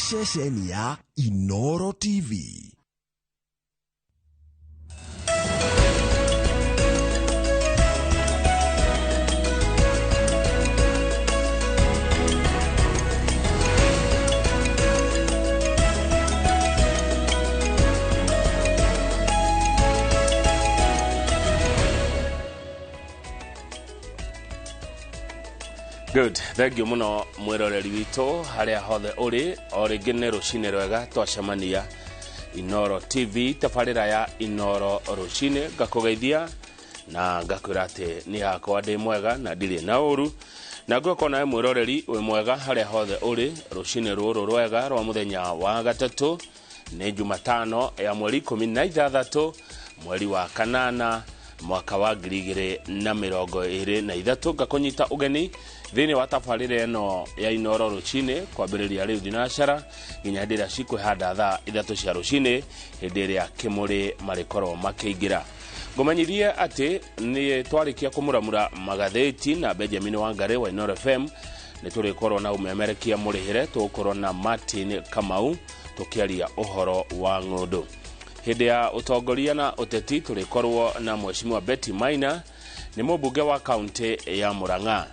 Ceceni ya Inoro TV. Good, thengiå må no mwäroreri witå harä a hothe å rä o rä ngä nä rå cinä rwega twacemania Inoro TV tabarä ya Inoro rå cinä ngakå geithia na ngakwä ra atä nä hakwa ndä mwega na ndirä na å ru na ngwĩhoka nawe mwĩroreri wĩ mwega harĩa hothe ũrĩ rũcinĩ rũrũ rwega rwa mũthenya wa gatatũ nĩ Jumatano ya mweri 16 mweri wa kanana mwaka wa 2023. Ngakũnyita ũgeni thĩinĩ wa tabarĩra ĩno ya Inoro rũcinĩ kwambĩrĩria rĩu thinacara nginya hĩndĩ ĩrĩa cikwĩhanda thaa 3 cia rũcinĩ hĩndĩ ĩrĩa kĩmũrĩ marĩkorwo makĩingĩra. Ngũmenyithie atĩ nĩ twarĩkia kũmũramura magathĩti na Benjamin Wangari wa Inoro FM nĩ tũrĩkorwo na ũmemerekia mũrĩhĩre, tũgũkorwo na Martin Kamau tũkĩaria ũhoro wa ng'ũndũ. Hĩndĩ ya ũtongoria na ũteti tũrĩkorwo na Mheshimiwa Betty Maina nĩ mũmbunge wa kaunti ya Murang'a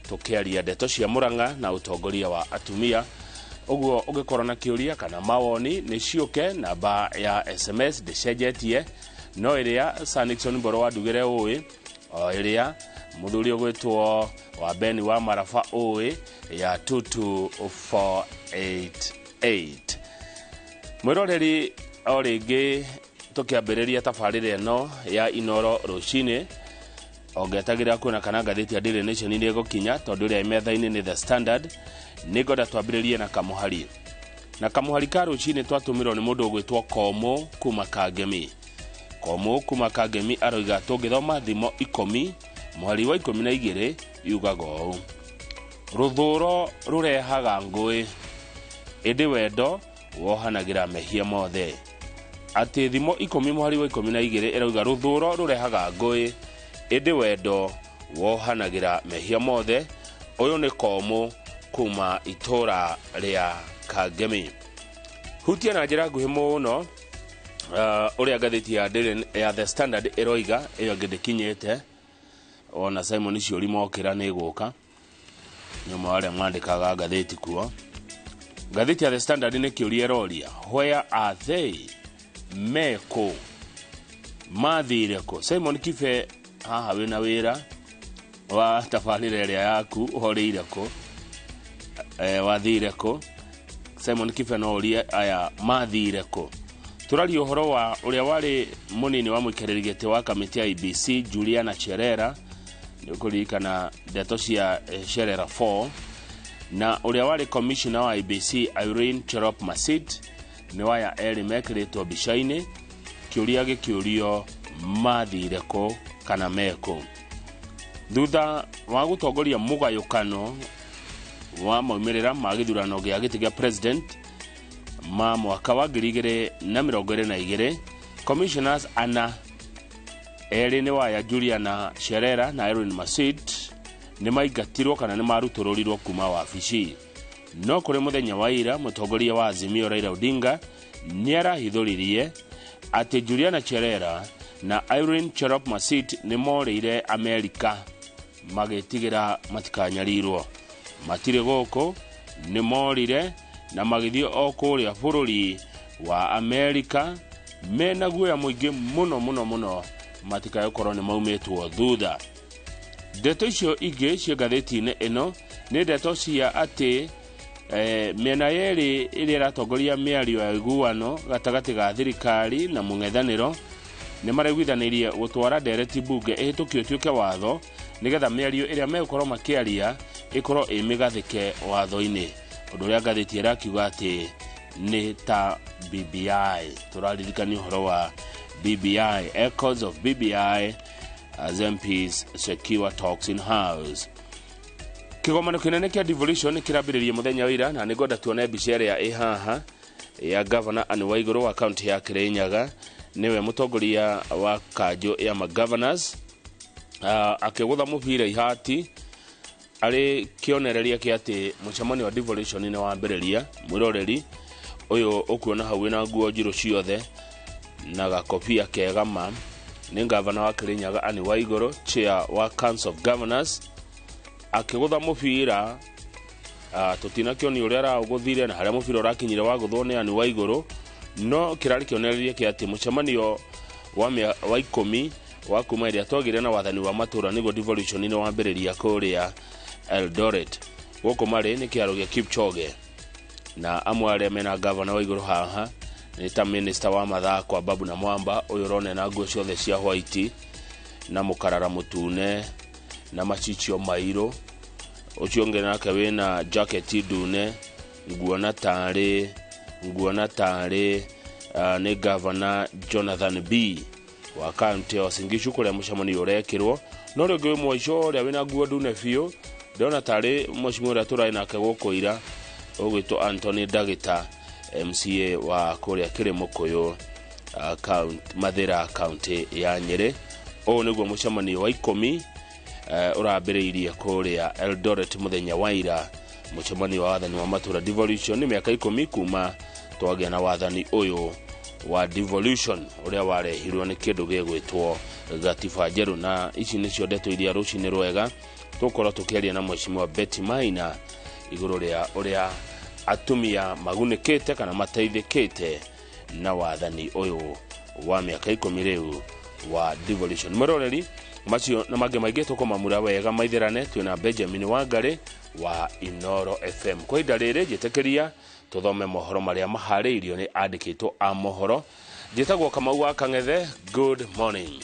tũkĩaria ndeto cia Murang'a na ũtongoria wa atumia. Ũguo ũngĩkorwo na kĩũria kana mawoni nĩ ciũke namba ya SMS ndĩcenjetie no ĩrĩa Sir Nixon Mboro wa Ndugĩre ũĩ o ĩrĩa mũthuri ũgwĩtwo wa Beni wa Maraba ũĩ ya 22488. Mwĩroreri o rĩngĩ tũkĩambĩrĩria tabarĩra ĩno ya Inoro rũcinĩ ongetagĩrĩra kuona kana ngathĩti ya Daily Nation nĩ ĩgũkinya tondũ ĩrĩa ĩ metha-inĩ nĩ The Standard. Nĩ ngwenda twambĩrĩrie na kamũhari na kamũhari ka rũcinĩ twatũmĩrwo nĩ mũndũ ũgwĩtwo Komũ kuma Kangemi. Komũ kuma Kangemi aroiga tũngĩthoma thimo 10 mũhari wa 12 yugaga ũũ: rũthũro rũrehaga ngũĩ ĩndĩ wendo wohanagĩra mehia mothe. Atĩ thimo 10 mũhari wa 12 ĩrauga rũthũro rũrehaga ngũĩ ĩndĩ wendo wohanagĩra mehia mothe. Ũyũ nĩ Komũ kuma itũra rĩa Kangemi. Hutia na njĩra nguhĩ mũno ũrĩa ngathĩti ya Daily ya The Standard ĩroiga, ĩyo ĩngĩ ndĩkinyĩte ona Simon Ciũri mokĩra nĩ ĩgũka nyuma arĩa mandĩkaga ngathĩti kuo. Ngathĩti ya The Standard nĩ kĩũria ĩroria, where are they, mekũ, mathire kũ? Simon Kibe haha wĩna wĩra wa tabarĩra ĩrĩa yaku ũhoreire kũ, wathire kũ? Simon Kibe no ũrie aya mathire kũ. Tũraria ũhoro wa ũrĩa warĩ mũnini wa mũikarĩri gĩtĩ wa kamĩtĩ ya IEBC Juliana Cherera, nĩ ũkũririkana ndeto cia Cherera 4, na ũrĩa warĩ commissioner wa IEBC Irene Cherop Masit nĩ waya erĩ mekĩrĩtwo mbica-inĩ. Kĩũria gĩkĩũrio mathire kũ kana mekũ thutha wa gũtongoria mũgayũkano wa maumĩrĩra ma gĩthurano gĩa gĩtĩ gĩa president ma mwaka wa 2022. Commissioners ana erĩ nĩ waya Juliana Cherera na Irene Masit nĩ maingatirwo kana nĩ marutũrũrirwo kuma wabici. No kũrĩ mũthenya wa ira mũtongoria wa Azimio Raila Odinga nĩ arahithũririe atĩ Juliana Cherera na Irene Cherop Masit nĩ morĩire Amerika magĩtigĩra matikanyarirwo. Matirĩ gũkũ, nĩ morire na magĩthiĩ o kũrĩa bũrũri wa Amerika mena guoya mũingĩ mũno mũno mũno matikae gũkorwo nĩ maumĩtwo thutha. Ndeto icio ingĩ ciĩ ngathĩti-inĩ ĩno nĩ ndeto cia atĩ mĩena yerĩ ĩrĩa ĩratongoria mĩario ya ũiguano gatagatĩ ga thirikari na mũng'ethanĩro nĩ maraiguithanĩirie gũtwara ndereti mbunge ĩhĩtũkio ĩtuĩke watho nĩgetha mĩario ĩrĩa megũkorwo makĩaria ĩkorwo ĩ mĩgathĩke watho-inĩ, ũndũ ũrĩa ngathĩti ĩrakiuga atĩ nĩ ta BBI. Tũraririkania ũhoro wa BBI, echoes of BBI as MPs secure talks in house. Kĩgomano kĩnene kĩa devolution nĩ kĩrambĩrĩria mũthenya wa ira na nĩ ngwenda tuone mbica ĩrĩa ĩ haha ya Governor Anne Waiguru wa kaunti ya Kirinyaga, nĩwe mũtongoria wa kanjũ ya magovernors, akĩgũtha mũbira ihati Arĩ kĩonereria kĩa atĩ mũcemanio wa devolution nĩ wambĩrĩria. Mwĩroreri ũyũ ũkuona hau wĩna nguo njirũ ciothe na gakobia kega ma nĩ ngavana wa Kirinyaga Anne Waigũrũ, chair wa Council of Governors, akĩgũtha mũbira. Tũtinakĩoni ũrĩa araũgũthire na harĩa mũbira ũrakinyire wagũthwo nĩ Anne Waigũrũ, no kĩrarĩ kĩonereria kĩa atĩ mũcemanio wa 10 wa kuma ĩrĩa twagĩire na wathani wa matũra nĩguo devolution nĩ wambĩrĩria kũrĩa Eldoret. Gũkũ marĩ nĩ kĩaro gĩa Kipchoge, na amwe arĩa mena gavana wa igũrũ haha nĩ ta minister wa mathako Ababu na Mwamba, ũyũ ũrona na nguo ciothe cia white na mũkarara mũtune na macicio mairũ. Ũcio ũngĩ nake wĩna jacket ndune, nguona tarĩ nĩ gavana Jonathan B wa kaunti ya Uasin Gishu kũrĩa mũcemanio ũrekĩrwo. No rĩngĩ wĩ mũico ũrĩa wĩna nguo ndune biũ, ndĩrona tarĩ mũcimũ ũrĩa tũrarĩ nake gũkũ ira ũgwĩtwo Anthony Ndagĩta, MCA wa kũrĩa Kĩrĩmũkũyũ, Mathĩra, kaunti ya Nyĩrĩ. Ũũ nĩguo mũcemanio wa 10 ũrambĩrĩirie kũrĩa Eldoret mũthenya wa ira, mũcemanio wa wathani wa matũra devolution. Nĩ mĩaka 10 kuma twagĩa na wathani ũyũ wa devolution ũrĩa warehirwo nĩ kĩndũ gĩgwĩtwo gatiba njerũ. Na ici nĩcio ndeto iria rũcinĩ rwega tũkorwo tũkĩaria na mheshimiwa Betty Maina igũrũ rĩa ũrĩa atumia magunĩkĩte kana mateithĩkĩte na wathani ũyũ wa mĩaka 10 rĩu wa devolution. Mwĩroreri, macio na mangĩ maingĩ tũkũmamura wega maithĩrane twĩna Benjamin Wangari wa Inoro FM. Kwa ihinda rĩrĩ njĩtĩkĩria tũthome mohoro marĩa maharĩirio nĩ andĩkĩtwo a mohoro. Njĩtagwo Kamau wa Kang'ethe. Good morning.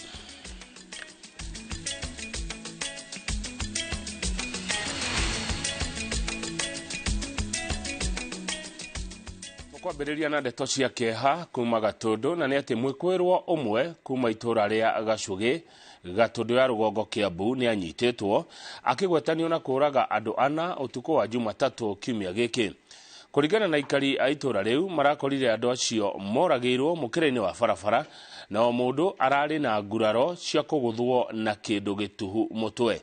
Kwambĩrĩria na ndeto cia kĩeha kuma Gatũndũ, na nĩ atĩ mwĩkwĩrwo ũmwe kuma itũra rĩa Gacũgĩ, Gatũndũ ya rũgongo Kiambu, nĩ anyitĩtwo akĩgwetanio na kũũraga andũ 4 ũtukũ wa Jumatatũ kiumia gĩkĩ. Kũringana na aikari a itũra rĩu, marakorire andũ acio moragĩirwo mũkĩra-inĩ wa barabara, na o mũndũ ararĩ na nguraro cia kũgũthwo na kĩndũ gĩtuhu mũtwe.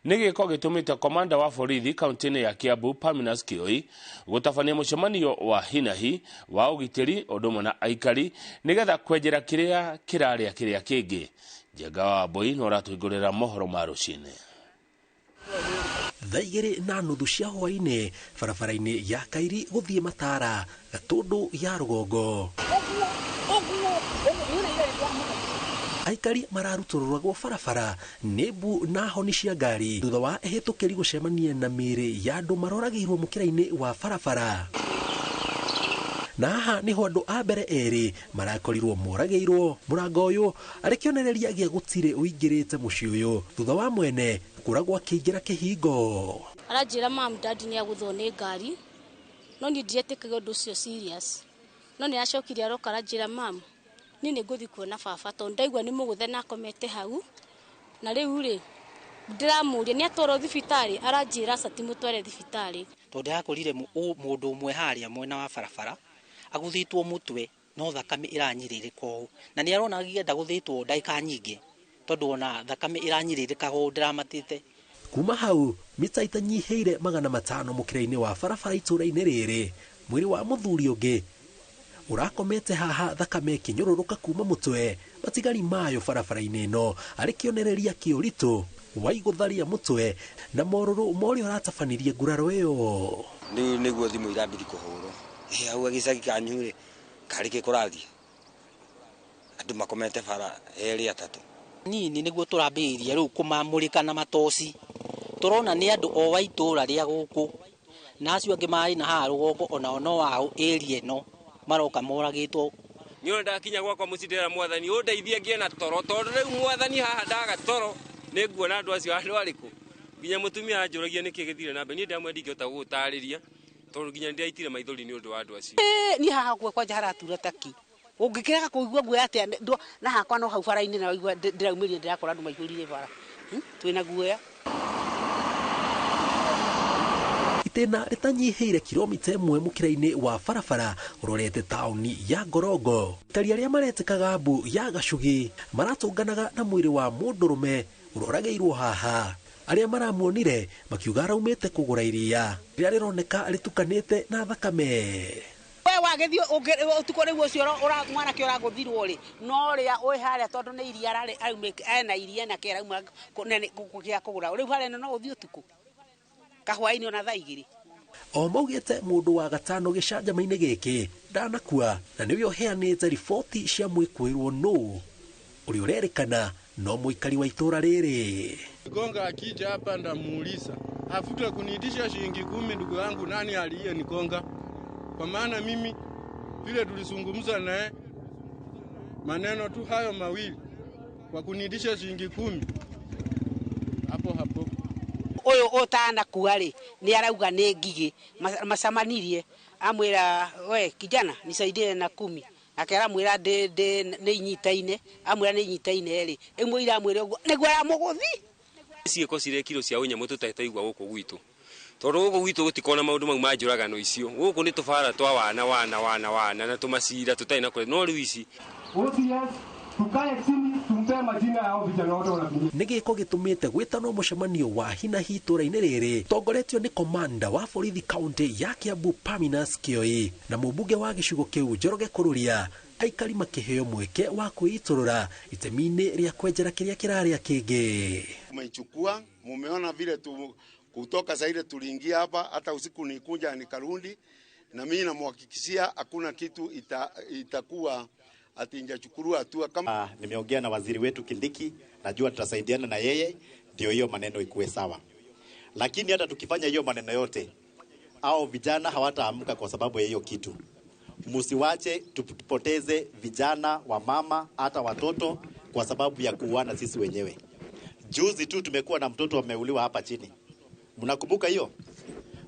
Nĩ gĩko gĩtũmĩte komanda wa borithi kaunti-inĩ ya Kiambu Paminas Kioi gũtabania mũcemanio wa hinahi wa ũgitĩri ũndũ ũmwe na aikari nĩgetha kwenjera kĩrĩa kĩrarĩa kĩrĩa kĩngĩ. Njenga wa Mbui no ũratũhingũrĩra mohoro ma rũcinĩ. Thaa 2:30 cia hwaĩ-inĩ barabara-inĩ ya Kairi gũthiĩ Matara, Gatũndũ ya rũgongo. Aikari mararutũrũragwo barabara nĩ mbu na honi cia ngari thutha wa ehĩtũkĩri gũcemania na mĩĩrĩ ya andũ maroragĩirwo mũkĩra-inĩ wa barabara. Na haha nĩho andũ a mbere 2 marakorirwo moragĩirwo. Mũrango ũyũ arĩ kĩonereria gĩa gũtirĩ ũingĩrĩte mũciĩ ũyũ thutha wa mwene kũragwo akĩingĩra kĩhingo. Aranjĩra mam dadi nĩ agũthwo nĩ ngari, no niĩ ndietĩkagia ũndũ ũcio serious. No nĩ acokire aroka aranjĩra mam, niĩ nĩ ngũthiĩ kuona baba tondũ ndaigua nĩ mũgũthe na akomete hau, na rĩu rĩ ndĩramũria nĩ atwarwo thibitarĩ, aranjĩra aca ti mũtware thibitarĩ. Tondũ ndĩrakorire mũndũ ũmwe harĩa mwena wa barabara agũthĩtwo mũtwe no thakame ĩranyĩrĩrĩka ũũ, na nĩ arona agĩenda gũthĩtwo ndagĩka nyingĩ tondũ ona thakame ĩranyĩrĩrĩkaga ũũ ndĩramatĩte. Kuma hau mita itanyihĩire 500 mũkĩra-inĩ wa barabara itũra-inĩ rĩrĩ, mwĩrĩ wa mũthuri ũngĩ ũrakomete haha thakame ĩkĩnyũrũrũka kuma mũtwe, matigari mayo barabara-inĩ ĩno arĩ kĩonereria kĩa ũritũ wa igũtha rĩa mũtwe na morũrũ ma ũrĩa ũratabanirie nguraro ĩyo. Rĩu nĩguo thimũ irambĩrĩria kũhũrwo, hau gĩcagi kanyu rĩ karĩ kĩ kũrathiĩ, andũ makomete bara 2 3. Nini nĩguo tũrambĩrĩria rĩu kũmamũrĩka na matoci, tũrona nĩ andũ o wa itũra rĩa gũkũ na acio angĩ marĩ na haha rũgongo onao no ao area ĩno maroka moragĩtwo. Niĩ ndakinya gwakwa mũciĩ ndĩra mwathani ũndeithie ngĩe na toro, tondũ rĩu mwathani haha ndaga toro nĩ nguona andũ acio andũ arĩkũ. Nginya mũtumia anjũragia nĩkĩ gĩthire na mbere, niĩ ndamwe ndingĩhota gũgũtarĩria tondũ nginya ndĩraitire maithori nĩ ũndũ wa andũ acio. Niĩ haha gwakwa haratura taki ũngĩkĩrega kũigua guoya atĩa, na hakwa no hau bara-inĩ na waigua ndĩraumĩrire ndĩrakora andũ maihũrire bara, twĩna guoya. Itĩna rĩtanyihĩire kilomita 1 mũkĩra-inĩ wa barabara ũrorete taũni ya Ngorongo. Aikari arĩa maretĩkaga mbu ya Gacũgĩ maratũnganaga na mwĩrĩ wa mũndũrũme ũroragĩirwo haha. Arĩa maramuonire makiuga araumĩte kũgũra iria rĩrĩa rĩroneka rĩtukanĩte na thakame. We wagĩthiĩ ũtukũ rĩu ũcio mwanake ũragũthirwo rĩ, no rĩa wĩ harĩa tondũ nĩ iria ararĩ aumĩte ena iria nake arauma gĩa kũgũra. Rĩu harĩa no ũthiĩ ũtukũ kahwainĩ ona thaa 2. O maugĩte mũndũ wa gatano gĩcanjama-inĩ gĩkĩ ndanakua na nĩwe ũheanĩte riboti cia mwĩkũĩrwo nũ ũrĩa ũrerĩkana no mũikari wa itũra rĩrĩ. Nikonga akija hapa ndamuuliza, afuta kuniitisha shilingi 10 ndugu yangu, nani aliye nikonga? Kwa maana mimi vile tulizungumza naye maneno tu hayo mawili kwa kuniitisha shilingi 10 hapo hapo. Uyu utanakua ri ni arauga ni ngigi macamanirie, amwira we kijana nisaidie na 10, ake aramwira ndi ni inyitaine, amwira ni inyitaine ri imwe iramwira uguo niguo aramuguthi. Ciĩko cirekirwo cia ũnyamũ tũtarĩ gũkũ gwitũ, tondũ gũkũ gwitũ gũtikona maũndũ mau ma njũragano icio. Gũkũ nĩ tũbara twa wana wana wana wana na tũmacira tũtarĩ na kũrĩa, no rĩu ici tukae chini tumpe majina yao vijana wote wanatumia. Nĩ gĩko gĩtũmĩte gwĩtanwo mũcemanio wa hinahi itũra-inĩ rĩrĩ tongoretio nĩ komanda wa borithi kaunti ya Kiambu Paminas Kioi na mũmbunge wa gĩcigo kĩu Njoroge Kururia, aikari makĩheo mweke wa kwĩitũrũra itemi-inĩ rĩa kwenjera kĩrĩa kĩrarĩa kĩngĩ. Umeichukua, mumeona vile tu kutoka saa ile tuliingia hapa, hata usiku nikunja nikarundi, na mimi namhakikishia hakuna kitu itakuwa ati injachukuliwa hatua kama. Nimeongea na waziri wetu Kindiki, najua tutasaidiana na yeye ndio hiyo maneno ikuwe sawa. Lakini hata tukifanya hiyo maneno yote, au vijana hawataamka kwa sababu ya hiyo kitu. Msiwache tupoteze vijana wa mama hata watoto kwa sababu ya kuuana sisi wenyewe. Juzi tu tumekuwa na mtoto ameuliwa hapa chini. Mnakumbuka hiyo?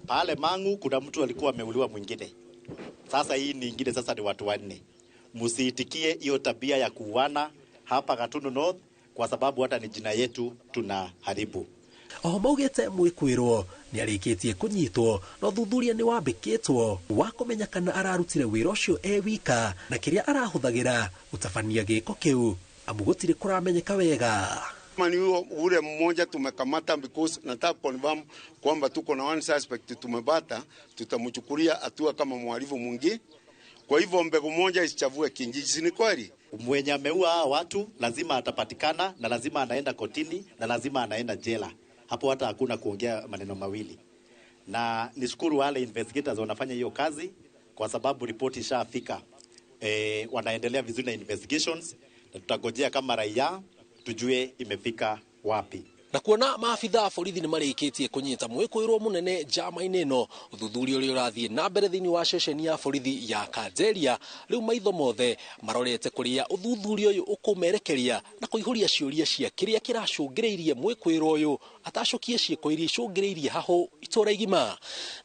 Pale Mangu kuna mtu alikuwa ameuliwa mwingine. Sasa hii ni ingine, sasa ni watu 4. Msiitikie hiyo tabia ya kuuana hapa Gatundu North kwa sababu hata ni jina yetu tunaharibu. Oho maugĩte mwĩkwĩrwo nĩ arĩkĩtie kũnyitwo no thuthuria nĩ wambĩkĩtwo wa kũmenya kana ararutire wĩra ũcio e wika na kĩrĩa arahũthagĩra gũtabania gĩko kĩu, amu gũtirĩ kũramenyeka wega. Kama ni ule mmoja tumekamata, because nataka confirm kwamba tuko na one suspect tumebata, tutamchukulia hatua kama mhalifu mwingine. Kwa hivyo mbegu moja isichavue kijiji, si ni kweli? Mwenye ameua watu lazima atapatikana na lazima anaenda kotini na lazima anaenda jela. Hapo hata hakuna kuongea maneno mawili. Na nishukuru wale investigators wanafanya hiyo kazi kwa sababu ripoti ishafika. Wanaendelea vizuri na investigations na tutagojea kama raia tujue imefika wapi. Na kuona maabitha a borithi nĩ marĩkĩtie kũnyita mwĩkũĩrwo mũnene njama-inĩ ĩno, ũthuthuria ũrĩa ũrathiĩ na mbere thĩinĩ wa ceceni ya borithi ya Kanjeria, rĩu maitho mothe marorete kũrĩa ũthuthuria ũyũ ũkũmerekeria na kũihũria ciũria cia kĩrĩa kĩracũngĩrĩirie mwĩkũĩrwo ũyũ atacũkie ciĩko iria icũngĩrĩirie hahũ itũra igima.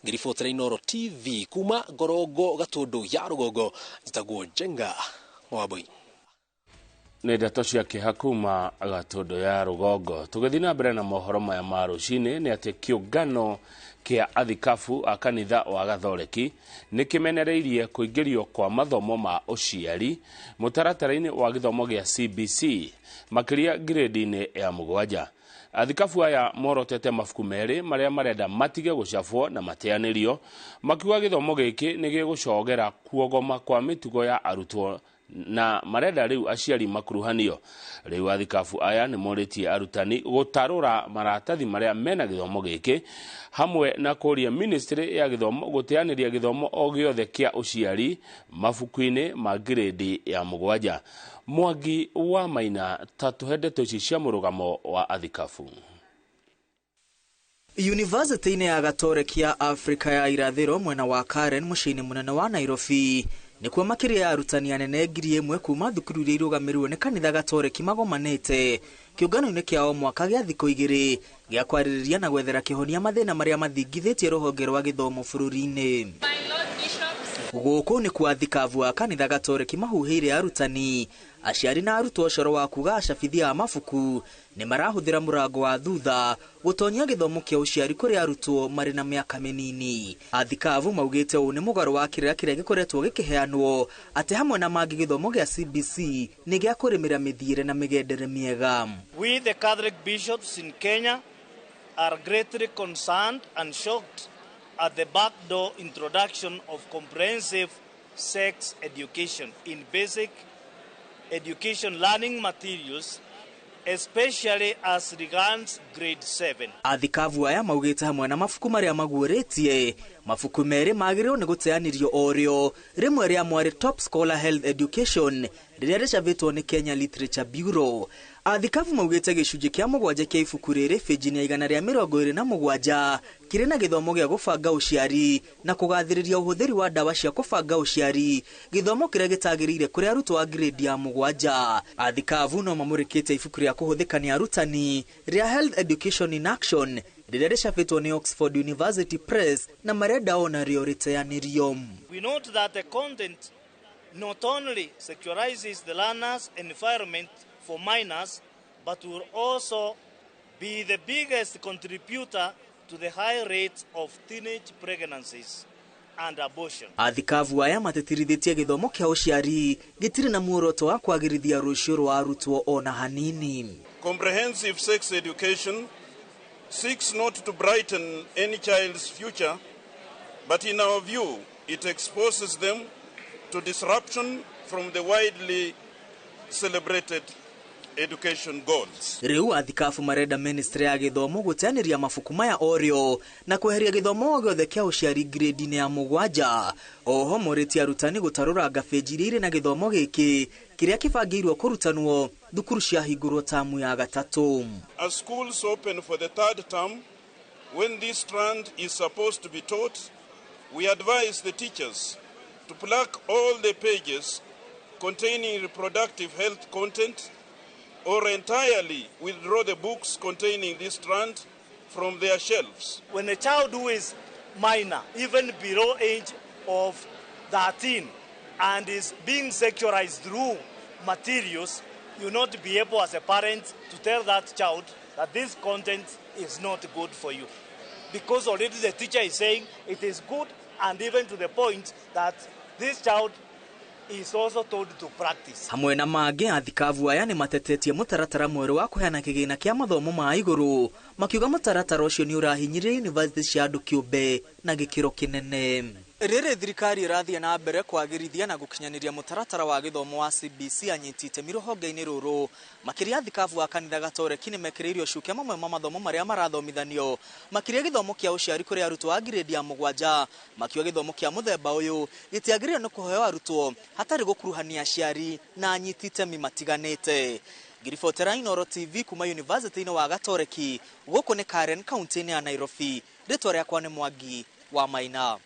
Ngĩribotera Inooro TV kuma Ngorongo Gatundu ya Rũgongo, njĩtagwo Njenga Wambui. Nĩ ndeto cia kĩeha kuma Gatundu ya Rũgongo. Tũgĩthiĩ na mbere na mohoro maya ma rũcinĩ nĩ atĩ kĩũngano kĩa athikabu a kanitha wa Gathoreki nĩ kĩmenereirie kũingĩrio kwa mathomo ma ũciari mũtaratara-inĩ wa gĩthomo gĩa CBC makĩria grade-inĩ ya 7. Athikabu aya morotete mabuku merĩ marĩa marenda matige gũcabwo na mateanĩrio, makiuga gĩthomo gĩkĩ nĩ gĩgũcogera kuogoma kwa mĩtugo ya arutwo na marenda rĩu aciari makuruhanio. Rĩu athikabu aya nĩ morĩtie arutani gũtarũra maratathi marĩa mena gĩthomo gĩkĩ hamwe na kũria ministry ya gĩthomo gũteanĩria gĩthomo o gĩothe kĩa ũciari mabuku-inĩ ma grade ya 7. Mwangi wa Maina tatuhe ndeto ici cia mũrũgamo wa athikabu. University-inĩ ya Gatoreki ya Afrika ya Irathĩro mwena wa Karen mũciĩ-inĩ mũnene wa Nairobi nĩkuo makĩria ya arutani anene 1000 kuma thukuru iria irũgamĩrĩirwo nĩ kanitha Gatoreki magomanĩte kĩũngano-inĩ kĩa o mwaka gĩa thikũ 2 gĩa kwarĩrĩria na gwethera kĩhonia mathĩna marĩa mathingithĩtie rũhonge rwa gĩthomo bũrũri-inĩ. Gũkũ nĩ kwa athikabu a kanitha Gatoreki mahuhĩire arutani, aciari na arutwo ũcoro wa kuga acabithia a mabuku nĩ marahũthĩra mũrango wa thutha gũtonyia gĩthomo kĩa ũciari kũrĩ arutwo marĩ na mĩaka mĩnini. Athikabu maugĩte ũũ nĩ mũgarũ wa kĩrĩra kĩrĩa gĩkoretwo gĩkĩheanwo atĩ hamwe na mangĩ gĩthomo gĩa CBC nĩ gĩa kũrĩmĩra mĩthiĩre na mĩgendere mĩega. We the Catholic bishops in Kenya are greatly concerned and shocked at the backdoor introduction of comprehensive sex education in basic education learning materials, especially as regards grade 7. Athikabu aya maugĩte hamwe na mabuku marĩa maguũrĩtie mabuku merĩ magĩrĩirwo nĩ gũteanĩrio orĩo, rĩmwe rĩa mwarĩ Top Scholar Health Education rĩrĩa rĩcabĩtwo nĩ Kenya Literature Bureau. Athikabu maugĩte gĩcunjĩ kĩa 7 kĩa ibuku rĩrĩ bĩnji ya 127 kĩrĩ na gĩthomo gĩa gũbanga ũciari na kũgathĩrĩria ũhũthĩri wa ndawa cia kũbanga ũciari, gĩthomo kĩrĩa gĩtagĩrĩire kũrĩ arutwo a grade ya 7. Athikabu no mamũrĩkĩte ibuku rĩa kũhũthĩka nĩ arutani rĩa Health Education in Action rĩrĩa rĩcabĩtwo nĩ Oxford University Press na marenda ona rĩo rĩteanĩrio. We note that the content not only sexualizes the learner's environment for minors, but will also be the biggest contributor to the high rate of teenage pregnancies and abortion. Athikabu aya matĩtĩrithĩtie gĩthomo kĩa ũciari gĩtirĩ na muoroto wa kwagĩrithia rũciũ rwa arutwo ona hanini. Comprehensive sex education seeks not to brighten any child's future, but in our view, it exposes them to disruption from the widely celebrated education goals. Rĩu athikabu marenda ministry ya gĩthomo gũteanĩria mabuku maya orĩo na kweheria gĩthomo gĩothe kĩa ũciari grade-inĩ ya 7. Oho morĩtie arutani gũtarũranga benji iria irĩ na gĩthomo gĩkĩ kĩrĩa kĩbangĩirwo kũrutanwo thukuru ciahingũrwo tamu ya 3. As schools open for the third term, when this strand is supposed to be taught, we advise the teachers to pluck all the pages containing reproductive health content or entirely withdraw the books containing this strand from their shelves. When a child who is minor, even below age of 13, and is being sexualized through materials, you not be able as a parent to tell that child that this content is not good for you. Because already the teacher is saying it is good, and even to the point that this child is also told to practice. Hamwe na mangĩ, athikabu aya nĩ matetetie mũtaratara mwerũ wa kũheana kĩgĩna kĩa mathomo ma igũrũ, makiuga mũtaratara ũcio nĩ ũrahinyĩrĩria yunivasĩtĩ cia andũ kĩũmbe na gĩkĩro kĩnene. Rĩrĩ thirikari ĩrathiĩ na mbere kwagĩrithia na gũkinyanĩria mũtaratara wa gĩthomo wa CBC anyiti itemi rũhonge-inĩ rũrũ, makĩria athikabu a kanitha Gatoreki nĩ mekĩrĩirio cuke mamwe ma mathomo marĩa marathomithanio, makĩria gĩthomo kĩa ũciari kũrĩ arutwo a grade ya 7, makiuga gĩthomo kĩa mũthemba ũyũ gĩtiagĩrĩire nĩ kũheo arutwo hatarĩ gũkuruhania aciari na anyiti itemi matiganĩte. Ngiribotera Inooro TV kuma University-inĩ wa Gatoreki, gũkũ nĩ Karen, kaunti-inĩ ya Nairobi. Rĩtwa rĩakwa nĩ Mwangi wa Maina.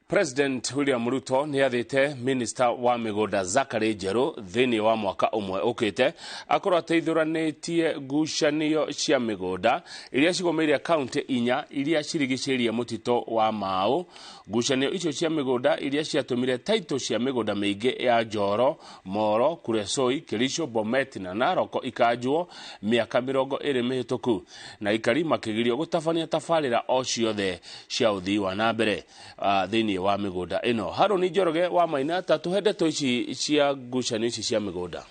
President William Ruto nĩ athĩte Minister wa mĩgũnda Zachary Njeru thĩinĩ wa mwaka ũmwe ũkĩte akorwo ateithũranĩtie ngucanio cia mĩgũnda iria cigũmĩire kaunti 4 iria cirigicĩirie mũtitũ wa Mau. Ngucanio icio cia mĩgũnda iria ciatũmire taitũ cia mĩgũnda mĩingĩ ya Njoro, Moro, Kuresoi, Kericho, Bomet na Narok ikanjwo mĩaka 20 mĩhĩtũku na ikari makĩgirio gũtabania tabarĩra o ciothe cia ũthii wa na mbere thĩinĩ wa mĩgũnda ĩno. Harũni Njoroge wa Maina ta tũhe ndeto ici cia ngucanio ici cia mĩgũnda.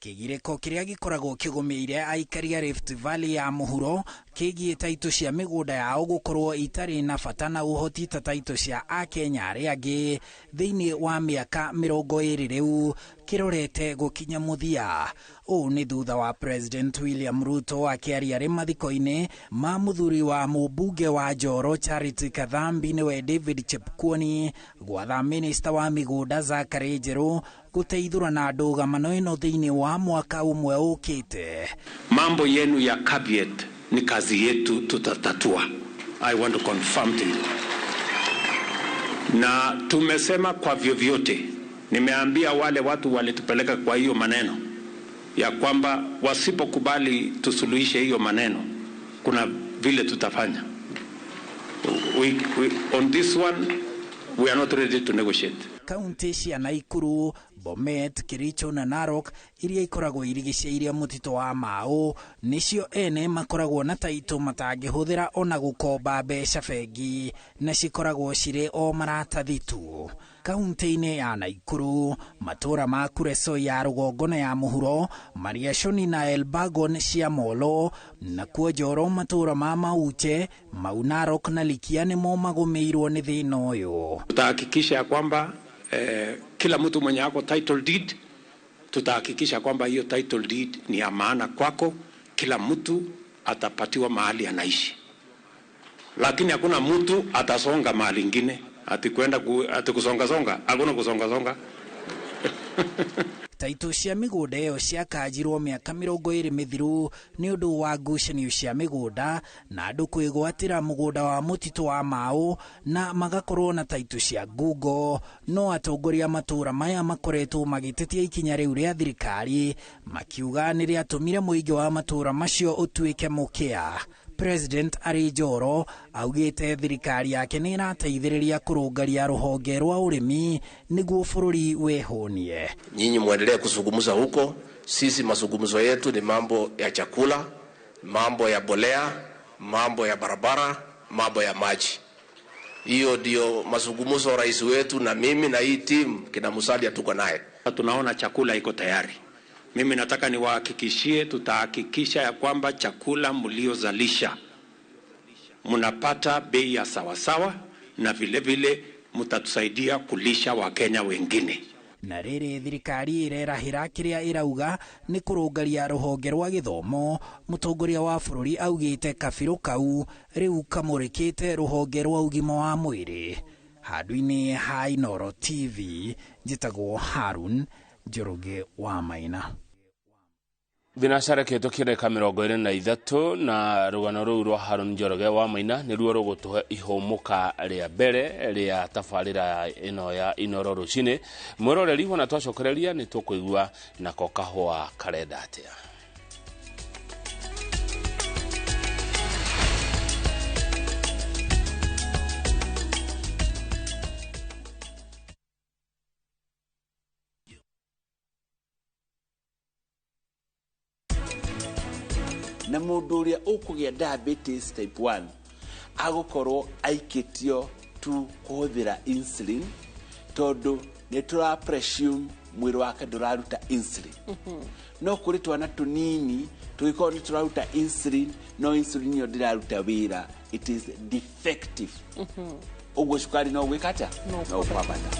Kĩgirĩko kĩrĩa gĩkoragwo kĩgũmĩire aikari a Rift Valley ya mũhuro kĩgiĩ taitũ cia mĩgũnda yao gũkorwo itarĩ na bata na ũhoti ta taitũ cia akenya arĩa angĩ thĩinĩ wa mĩaka 20 rĩu kĩrorete gũkinya mũthia. Ũũ nĩ thutha wa President William Ruto akĩaria arĩ mathiko-inĩ ma mũthuri wa mũmbunge wa Njoro Charity Kathambi nĩwe David Chepkwony gwatha minista wa mĩgũnda Zachary Njeru gũteithũrana ndũgamano ĩno thĩinĩ wa mwaka ũmwe ũkĩte. Mambo yenu ya caveat ni kazi yetu, tutatatua. I want to confirm to you. Na tumesema kwa vyovyote, nimeambia wale watu walitupeleka kwa hiyo maneno ya kwamba wasipokubali tusuluhishe hiyo maneno, kuna vile tutafanya. On this one we are not ready to negotiate. Kaunti cia Naikuru, Bomet, Kericho na Narok iria ikoragwo irigicĩirie mũtitũ wa Mau nĩcio ene makoragwo na taitũ matangĩhũthĩra ona gũkomba mbeca bengi na cikoragwo cirĩ o maratathi tu. Kaunti-inĩ ya Naikuru, matũũra ma Kuresoi ya rũgongo na ya mũhuro, Mariashoni na Elbagon cia Molo, nakuo Njoro matũũra ma Mauche, Mau Narok na Likia nĩmo magũmĩirwo nĩ thĩna ũyũ. Tutahakikisha ya kwamba kila mtu mwenye ako title deed, tutahakikisha kwamba hiyo title deed ni ya maana kwako. Kila mtu atapatiwa mahali anaishi, lakini hakuna mtu atasonga mahali ingine ati kwenda ati kusonga songa, hakuna kusonga songa. Taitũ cia mĩgũnda ĩyo ciakanjirwo mĩaka 20 mĩthiru nĩ ũndũ wa ngucanio cia mĩgũnda na andũ kwĩgwatĩra mũgũnda wa mũtitũ wa Mau na magakorwo na taitũ cia ngungo. No atongoria matũũra maya makoretwo magĩtetia ikinya rĩu rĩa thirikari, makiuga nĩ rĩatũmire mũingĩ wa matũũra macio ũtuĩke mũkĩa. President arĩ Njoro augĩte thirikari yake nĩ ĩrateithĩrĩria kũrũngaria rũhonge rwa ũrĩmi nĩguo bũrũri wĩhũnie. Nyinyi muendelee kuzungumza huko. Sisi mazungumzo yetu ni mambo ya chakula, mambo ya bolea, mambo ya barabara, mambo ya maji. Hiyo ndio mazungumzo rais wetu na mimi na hii timu kina Musalia tuko naye. Tunaona chakula iko tayari. Mimi nataka niwahakikishie, tutahakikisha ya kwamba chakula mliozalisha mnapata bei ya sawasawa, na vile vile mtatusaidia kulisha Wakenya wengine. Na rĩrĩ thirikari ĩrerahĩra kĩrĩa ĩrauga nĩ kũrũngaria rũhonge rwa gĩthomo, mũtongoria wa bũrũri augĩte kabirũ kau rĩu kamũrĩkĩte rũhonge rwa ũgima wa mwĩrĩ. Handũ-inĩ ha Inooro TV, njĩtagwo Harun Njoroge wa Maina. Thinacara kĩhetũkie ndagĩka 23 na rũgano rũu rwa Harun Njoroge wa Maina nĩruo rũgũtũhe ihũmũka rĩa mbere rĩa tabarĩra ĩno ya Inooro rũcinĩ. Mwĩroreri wona twacokereria nĩ tũkũigua nako kahũa karenda atĩa. Na mundu uria ukugia diabetes type 1 agukorwo aikitio tu kuhuthira insulin, tondu ni tura presume mwiri wake nduraruta insulin. No kuri twana tunini tugikorwo ni turaruta insulin, no insulin iyo ndiraruta wira, it is defective. Uguo cukari no gwika atia? No kwambata.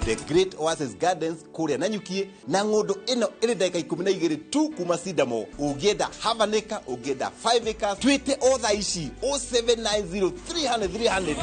The Great Oasis Gardens kuria Nanyukie na ng'ũndũ ĩno ĩrĩ ndagĩka 12 tu kuma Sidamo. Ũngĩenda half an acre, ũngĩenda 5 acres, twĩte o thaa ici 0790 300 300.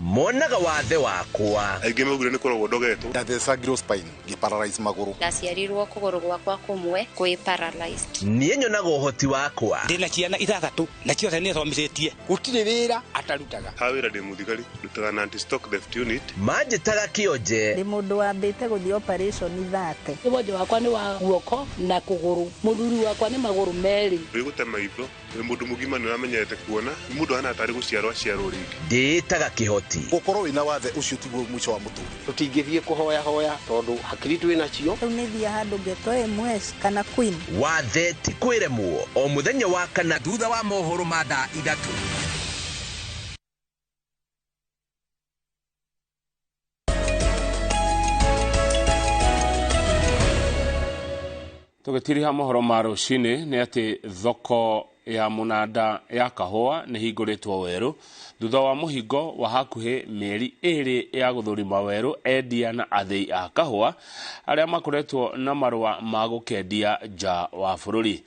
Monaga wathe wakwa aingĩ maugire nĩ kũrogwo ndogetwo. Ndathecangirwo spine ngĩparalyze magũrũ. Ndaciarirwo kũgũrũ gwakwa kũmwe kwĩ paralyzed. Niĩ nyonaga ũhoti wakwa. Ndĩna ciana 6 na ciothe nĩ thomithĩtie. Gũtirĩ wĩra atarutaga. Ha wĩra ndĩ mũthigari, ndutaga na anti stock theft unit. Manjĩtaga kĩonje. Ndĩ mũndũ wambĩte gũthiĩ operation 30. Wonje wakwa nĩ wa guoko na kũgũrũ, mũthuri wakwa nĩ magũrũ merĩ. Wĩgũte maitho, wĩ mũndũ mũgima nĩ ũramenyete kuona, nĩ mũndũ ahana tarĩ gũciarwo aciarwo rĩngĩ. Ndĩĩtaga kĩhoti. Gũkorwo wĩna wathe ũcio tiguo mũico wa mũtũrĩre. Tũtingĩthiĩ kũhoya hoya tondũ hakiri twĩ nacio. Rĩu nĩ thiĩ handũ ngetwo MS kana Queen. Wathe ti kwĩremwo o mũthenya wa kana thutha wa mohoro ma thaa 3. Tũgĩtiriha mohoro ma rũcinĩ nĩ atĩ thoko ya mũnanda ya kahũa nĩ hingũrĩtwo werũ thutha wa mũhingo wa hakuhĩ mĩeri 2 ya gũthũrima werũ endia na athĩi a kahũa arĩa makoretwo na marũa ma gũkendia nja wa bũrũri.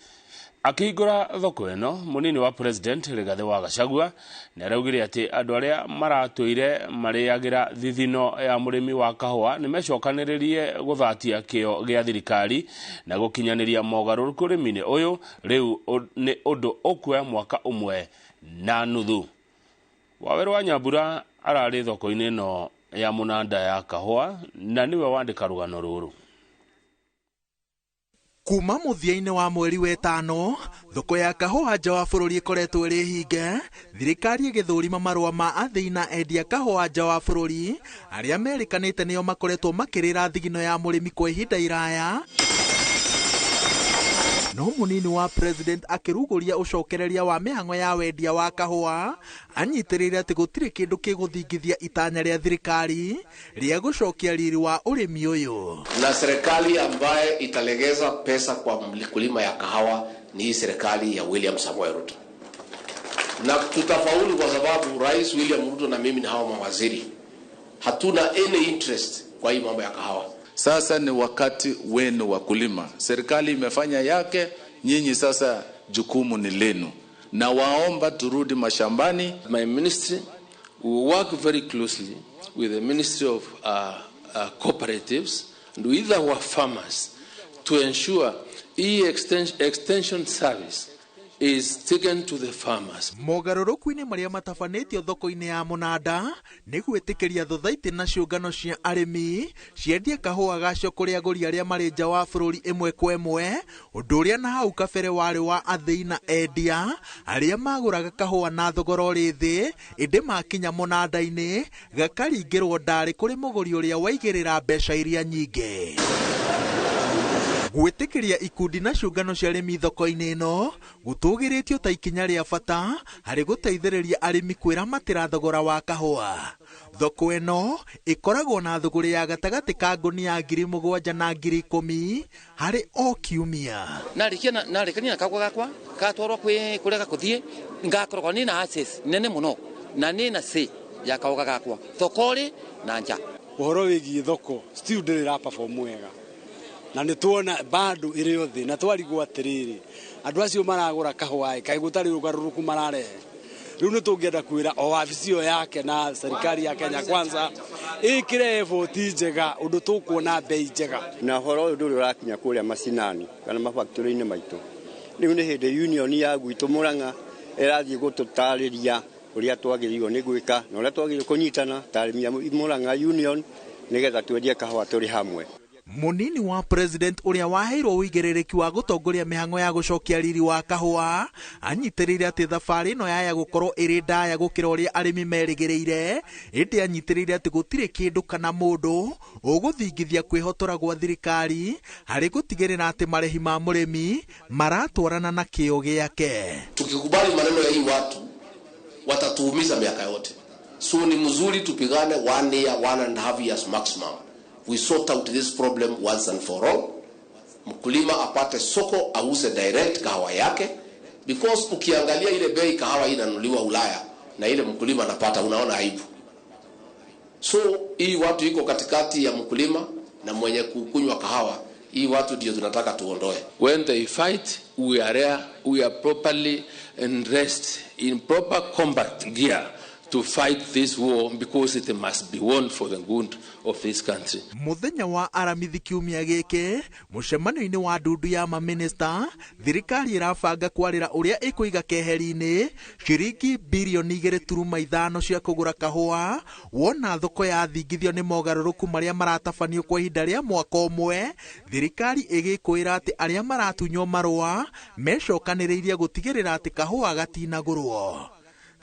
Akĩhingũra thoko ĩno, mũnini wa president Rigathĩ wa Gachagua nĩ araugire atĩ andũ arĩa maratũire marĩagĩra thithino ya mũrĩmi wa kahũa nĩ mecokanĩrĩrie gũthatia kĩo gĩa thirikari na gũkinyanĩria mogarũrũku ũrĩmi-inĩ ũyũ rĩu nĩ ũndũ ũkuoya mwaka 1.5. Wawerũ wa Nyambura ararĩ thoko-inĩ ĩno ya mũnanda ya kahũa na nĩwe wandĩka rũgano rũrũ. Kuma mũthia-inĩ wa mweri wa 5, thoko ya kahũa nja wa bũrũri ĩkoretwo ĩrĩ hinge, thirikari ĩgĩthũrima marũa ma athĩi na endia kahũa nja wa bũrũri arĩa merĩkanĩte nĩo makoretwo makĩrĩra thigino ya mũrĩmi kwa ihinda iraya. No mũnini wa president akĩrugũria ũcokereria wa mĩhang'o ya wendia wa kahũa anyitĩrĩire atĩ gũtirĩ kĩndũ kĩgũthingithia itanya rĩa thirikari rĩa gũcokia riri wa ũrĩmi ũyũ. Na serikali ambaye italegeza pesa kwa mkulima ya kahawa ni hii serikali ya William Samoei Ruto, na tutafaulu kwa sababu Rais William Ruto na mimi na hawa mawaziri hatuna any interest kwa hii mambo ya kahawa. Sasa ni wakati wenu wakulima. Serikali imefanya yake, nyinyi sasa jukumu ni lenu, na waomba turudi mashambani. My ministry will work very closely with the Ministry of Cooperatives and with our farmers to ensure extension service is taken to the farmers. Mogarũrũku-inĩ marĩa matabanĩtio thoko-inĩ ya mũnanda nĩ gwĩtĩkĩria thothaitĩ na ciũngano cia arĩmi ciendie kahũa gacio kũrĩ agũri arĩa marĩ nja wa bũrũri ĩmwe kwa ĩmwe, ũndũ ũrĩa na hau kabere warĩ wa athĩi na endia arĩa magũraga kahũa na thogora ũrĩ thĩ, ĩndĩ makinya mũnanda-inĩ gakaringĩrwo ndarĩ kũrĩ mũgũri ũrĩa waigĩrĩra mbeca iria nyingĩ. Gwĩtĩkĩria ikundi na ciũngano cia arĩmi thoko-inĩ ĩno gũtũgĩrĩtio ta ikinya rĩa bata harĩ gũteithĩrĩria arĩmi kwĩramatĩra thogora wa kahũa. Thoko ĩno ĩkoragwo na thũgũrĩ ya gatagatĩ ka ngũnia 7,000 na 10,000 harĩ o kiumia. Narĩkania na kagwa gakwa gatwarwo kwĩ kũrĩa gakũthiĩ ngakoragwo nĩ na access nene mũno na nĩ na say ya kaũga gakwa thoko-rĩ na nja. Ũhoro wĩgiĩ thoko still ndĩrĩ ĩra perform wega na nĩ tuona bado ĩrĩ o thĩ na twarigwo atĩrĩrĩ andũ acio maragũra kahũa kaĩ gũtarĩ ũgarũrũku mararehe. Rĩu nĩ tũngĩenda kwĩra o wabici ĩyo yake na serikali ya Kenya Kwanza ĩkĩre effort njega ũndũ tũkuona bei njega. Na ũhoro ũyũ ndũrĩ ũrakinya kũrĩa macinani kana mafactory-inĩ maitũ. Rĩu nĩ hĩndĩ union ya gwitũ Murang'a ĩrathiĩ gũtũtarĩria ũrĩa twagĩrĩirwo nĩ gwĩka na ũrĩa twagĩrĩirwo kũnyitana ta arĩmi a Murang'a union nĩgetha twendie kahũa tũrĩ hamwe. Mũnini wa president ũrĩa waheirwo ũigĩrĩrĩki wa gũtongoria mĩhang'o ya gũcokia riri wa kahũa anyitĩrĩire atĩ thabarĩ ĩno yaya gũkorwo ĩrĩ ndaya gũkĩra ũrĩa arĩmi merĩgĩrĩire, ĩndĩ anyitĩrĩire atĩ gũtirĩ kĩndũ kana mũndũ ũgũthingithia kwĩhotora gwa thirikari harĩ gũtigĩrĩra atĩ marĩhi ma mũrĩmi maratwarana na kĩo gĩake. Tukikubali maneno ya hii watu watatuumiza miaka yote, so ni mzuri tupigane 1 year, 1.5 years maximum. We sort out this problem once and for all. Mkulima apate soko auze direct kahawa yake, because ukiangalia ile bei kahawa inanunuliwa Ulaya na ile mkulima anapata, unaona aibu. So hii watu iko katikati ya mkulima na mwenye kukunywa kahawa, hii watu ndio tunataka tuondoe. When they fight, we are there, we are properly dressed in proper combat gear to fight this war, because it must be won for the good of this country. Muthenya wa aramithi kiumia gĩkĩ mũcemanio-inĩ wa ndundu ya maminista thirikari ĩrabanga kwarĩra ũrĩa ĩkũiga keheri-inĩ ciringi birioni 2.5 cia kũgũra kahũa wona thoko ya thingithio nĩ mogarũrũku marĩa maratabanio kwa ihinda rĩa mwaka ũmwe. Thirikari ĩgĩkwĩra atĩ arĩa maratunywo marũa mecokanĩrĩirie gũtigĩrĩra atĩ kahũa gatinagũrwo.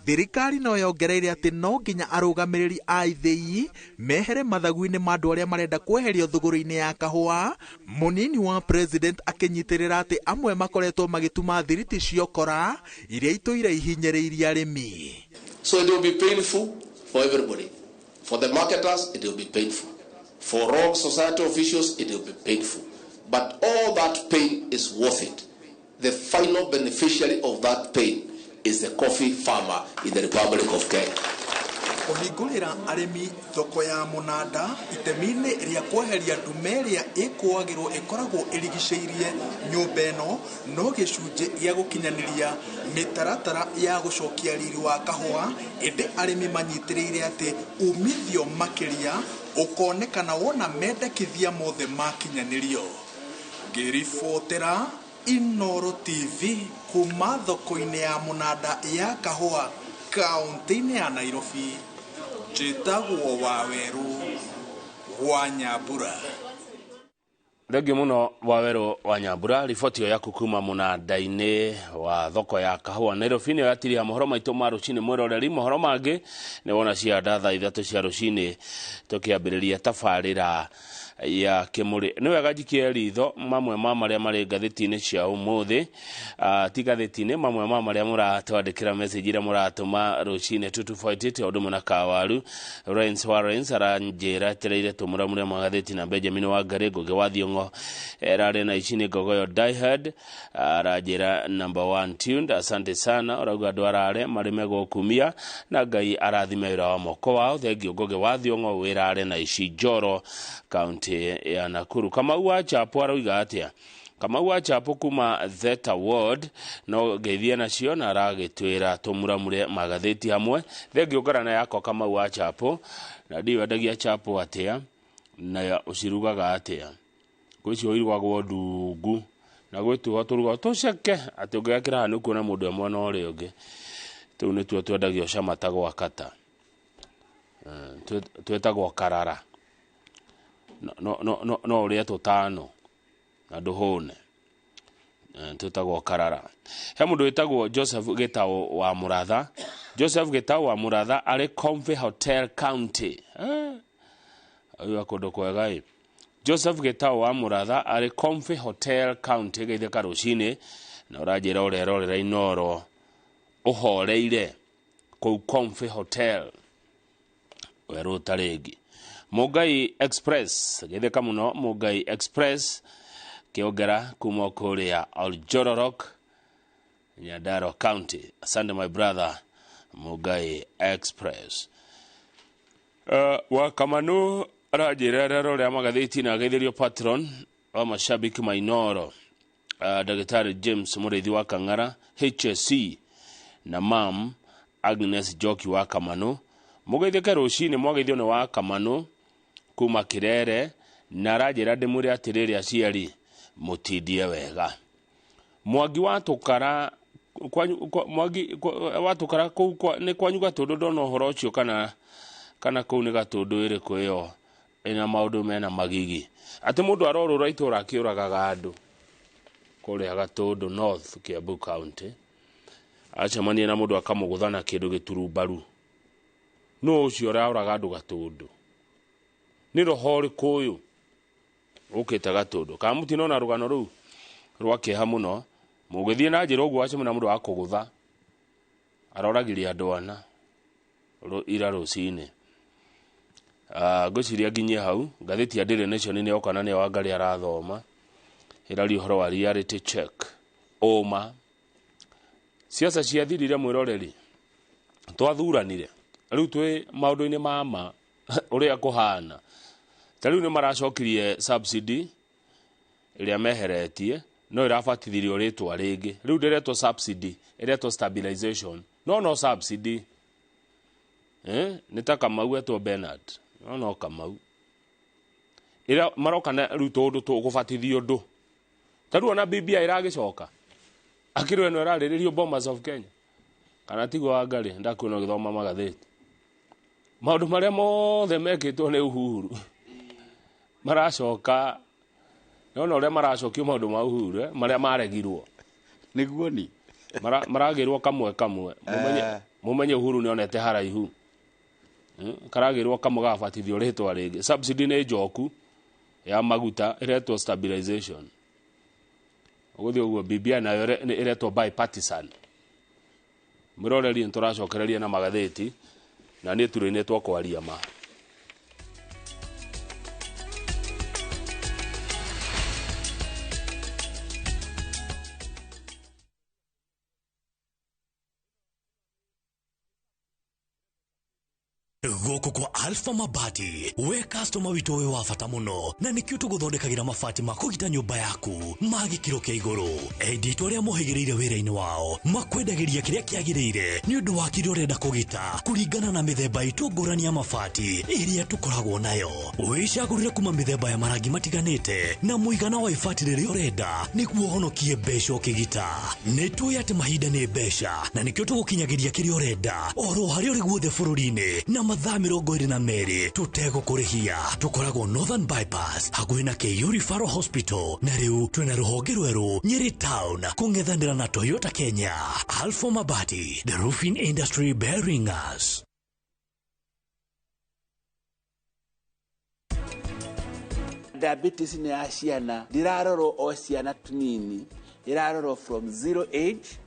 Thirikari no yongereire atĩ no nginya arũgamĩrĩri a ithĩi mehere mathagu-inĩ ma andũ arĩa marenda kweherio thũgũrĩ-inĩ ya kahũa. Mũnini wa president akĩnyitĩrĩra atĩ amwe makoretwo magĩtuma thiriti ciokora iria itũire ihinyĩrĩirie arĩmi. So it will be painful for everybody. For the marketers it will be painful. For wrong society officials it will be painful. But all that pain is worth it. The final beneficiary of that pain is the coffee farmer in the Republic of Kenya. Kũhingũrĩra arĩmi thoko ya mũnanda itemi-inĩ rĩa kweheria ndume ĩrĩa ĩkũagĩrwo ĩkoragwo ĩrigicĩirie nyũmba ĩno no gĩcunjĩ gĩa gũkinyanĩria mĩtaratara ya gũcokia riri wa kahũa, ĩndĩ arĩmi manyitĩrĩire atĩ umithio makĩria ũkonekana wona mendekithia mothe makinyanĩrio. Ngĩribotera Inoro TV kuma thoko-inĩ ya mũnanda ya kahũa kaunti-inĩ ya Nairobi, njĩtagwo Wawerũ wa Nyambura. Thengiũ mũno Wawerũ wa Nyambura, riboti ĩyo yaku kuma mũnanda-inĩ wa thoko ya kahũa Nairobi nĩyo yatiriha mohoro maitũ ma rũcinĩ mwĩroreri. Mohoro mangĩ nĩ wona cia thaa 3 cia rũcinĩ tũkĩambĩrĩria tabarĩra Ya Kimuri. Nĩ wega njikie ritho mamwe ma marĩa marĩ ngathĩti-inĩ cia ũmũthĩ, ti ngathĩti-inĩ, mamwe ma marĩa mũratwandĩkĩra message iria mũratũma rũcinĩ 2248 o ũndũ ũmwe na Kawaru Lawrence Warrens aranjĩra etereire tũmũramũre magathĩti na Benjamin Wangari. Ngugi wa Thiong'o erarĩ na ici nĩ Ngogoyo Diehard, aranjĩra number one tuned, asante sana. Ũrauga andũ arare marĩme gũkumia na Ngai arathime wĩra wa moko wao. Thengio Ngugi wa Thiong'o, wĩrare na ici Njoro, kaunti ya Nakuru. Kamau wa Chapo arauga atĩa? Kamau wa Chapo kuma Theta Ward no ngeithie nacio na aragĩtwĩra tũmuramure magathĩti hamwe. Thengio ngarana yakwa Kamau wa Chapo, na ndiũ endagia chapo atĩa na ũcirugaga atĩa? Gwĩcio irugagwo ndungu na gwĩtuo tũrugagwo tũceke atĩ ũngĩgekĩra haha nĩ ũkuona mũndũ e mwena ũrĩa ũngĩ. Tũu nĩtuo twendagio cama ta gwa kata. Twĩtagwo karara. No no no no ũrĩe tũtano na ndũhũne. Twĩtagwo karara. He mũndũ wĩtagwo Joseph Gĩtaũ wa Mũratha. Joseph Gĩtaũ wa Mũratha arĩ Comfy Hotel County. Ũyũ kũndũ kwega ĩ. Joseph Gĩtaũ wa Mũratha arĩ Comfy Hotel County geithĩka rũcinĩ na ũranjĩra ũrerorera Inoro ũhoreire kũu Comfy Hotel werũ ũtarĩngĩ. Mũngai Express geithĩka mũno Mũngai Express kĩongera kuma kũrĩa Oljororok, Nyandarua County. Asante my brother Mũngai Express. Wa Kamanu aranjĩra rĩrĩa magathĩti na ageithĩrio patron wa mashabiki mainoro, Ndagĩtarĩ James Mũrĩithi wa Kang'ara HSC na mam Agnes Njoki wa Kamanu. Mũgeithĩke rũcinĩ, mwageithio nĩ wa Kamanu kuma Kirere na aranjĩra ndĩmwĩre atĩrĩrĩ, aciari mũtindie wega. Mwangi wa Tũkara Mwangi wa Tũkara kũu nĩ kwanyu Gatũndũ, ndona ũhoro ũcio kana kũu nĩ Gatũndũ ĩrĩkũ ĩyo ĩna maũndũ mena magigi atĩ mũndũ arorũra itũra akĩũragaga andũ kũrĩa Gatũndũ North, Kiambu County. Acemania na mũndũ akamũgũtha na kĩndũ gĩturumbaru. Nũ ũcio ũraũraga andũ Gatũndũ? Nĩ roho ũrĩkũ ũyũ ũkĩte Gatũndũ? Kana mũtinona rũgano rũu rwa kĩeha mũno? Mũgĩthiĩ na njĩra ũguo acemania na mũndũ wa kũgũtha, aroragirie andũ ana ira rũcinĩ. Ngwĩciria nginyie hau. Ngathĩti ya Daily Nation nĩ yoka na nĩyo Wangari arathoma, ĩraria ũhoro wa reality check. Ũma siasa ciathirire mwĩroreri, twathuranire, rĩu twĩ maũndũ-inĩ ma ma ũrĩa kũhana. Ta rĩu nĩ maracokirie subsidy ĩrĩa meheretie, no ĩrabatithirio rĩtwa rĩngĩ. Rĩu ndĩretwo subsidy, ĩretwo stabilization, no subsidy. Nĩ ta Kamau etwo Bernard, no Kamau ĩrĩa maroka na rĩu tũũndũ tũgũbatithio ũndũ. Ta rĩu ona BBI ĩragĩcoka akĩrwo ĩno ĩrarĩrĩrio Bomas of Kenya kana tiguo Wangari? Ndakuona ũgĩthoma magathĩti. Maũndũ marĩa mothe mekĩtwo nĩ Uhuru maracoka, nona ũrĩa maracokio maũndũ ma Uhuru, marĩa maregirwo. Nĩguo ni maragĩrwo kamwe kamwe. Mũmenye Uhuru nĩonete haraihu. Karagĩrwo kamwe gabatithio rĩtwa rĩngĩ. Subsidy nĩ njoku ya maguta, ĩretwo stabilization. Ũgũthiĩ ũguo BBI nayo ĩretwo bipartisan. Mwĩroreri, nĩtũracokereria na magathĩti na niĩ turĩinĩtwo kwaria ma. Gũkũ kwa Alpha Mabati, we customer witũ wĩ wa bata mũno na nĩkĩo tũgũthondekagĩra mabati ma kũgita nyũmba yaku ma gĩkĩro kĩa igũrũ. Endia itũ arĩa mohĩgĩrĩire wĩra-inĩ wao makwendagĩria kĩrĩa kĩagĩrĩire nĩ ũndũ wa kĩrĩa ũrenda kũgita kũringana na mĩthemba itũ ngũrani ya mabati ĩrĩa tũkoragwo nayo. Wĩcagũrĩre kuma mĩthemba ya marangi matiganĩte na mũigana wa ibati rĩrĩa ũrenda nĩguo ũhonokie mbeca ũkĩgita. Nĩ tũĩ atĩ mahinda nĩ mbeca na nĩkĩo tũgũkinyagĩria kĩrĩa ũrenda oro harĩa ũrĩ guothe bũrũri-inĩ na mathaa 22 tũtegũkũrĩhia. Tũkoragwo Northern Bypass hakuhĩ na KU Referral Hospital, na rĩu twĩna rũhonge rwerũ Nyeri Town kũng'ethanĩra na Toyota Kenya. Alpha Mabati, the roofing industry bearing us. Diabetes nĩ ya ciana, ndĩrarorwo o ciana tunini, ĩrarorwo from 0 age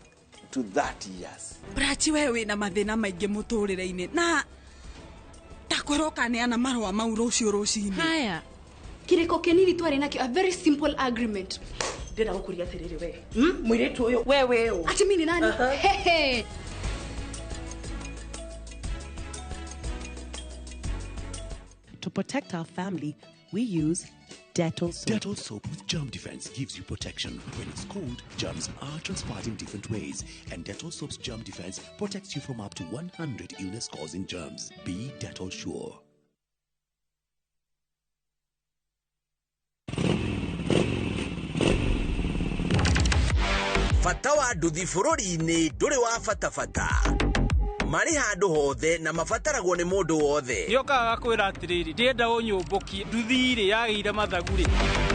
to 30 years. Brachi we wĩna mathĩna maingĩ mũtũrĩre-inĩ na takwĩra ũkaneana marũa mau rũciũ rũcinĩ. Haya, kiriko kinini twarĩ nakĩo, a very simple agreement. Ndĩrenda gũkũria atĩrĩrĩ we mũirĩtu ũyũ we wĩ ũ Ati mimi ni nani? Hehe. To protect our family, we use Dettol soap. Dettol soap with germ defense gives you protection. When it's cold, germs are transpired in different ways, and Dettol soap's germ defense protects you from up to 100 illness-causing germs. Be Dettol sure. Bata wa nduthi bũrũri-inĩ ndũrĩ wa bata bata. Marĩ handũ hothe na mabataragwo nĩ mũndũ wothe. Nĩokaga gakwĩra atĩrĩrĩ, ndĩrenda ũnyũmbũkie nduthi-rĩ yagĩire mathagu-rĩ.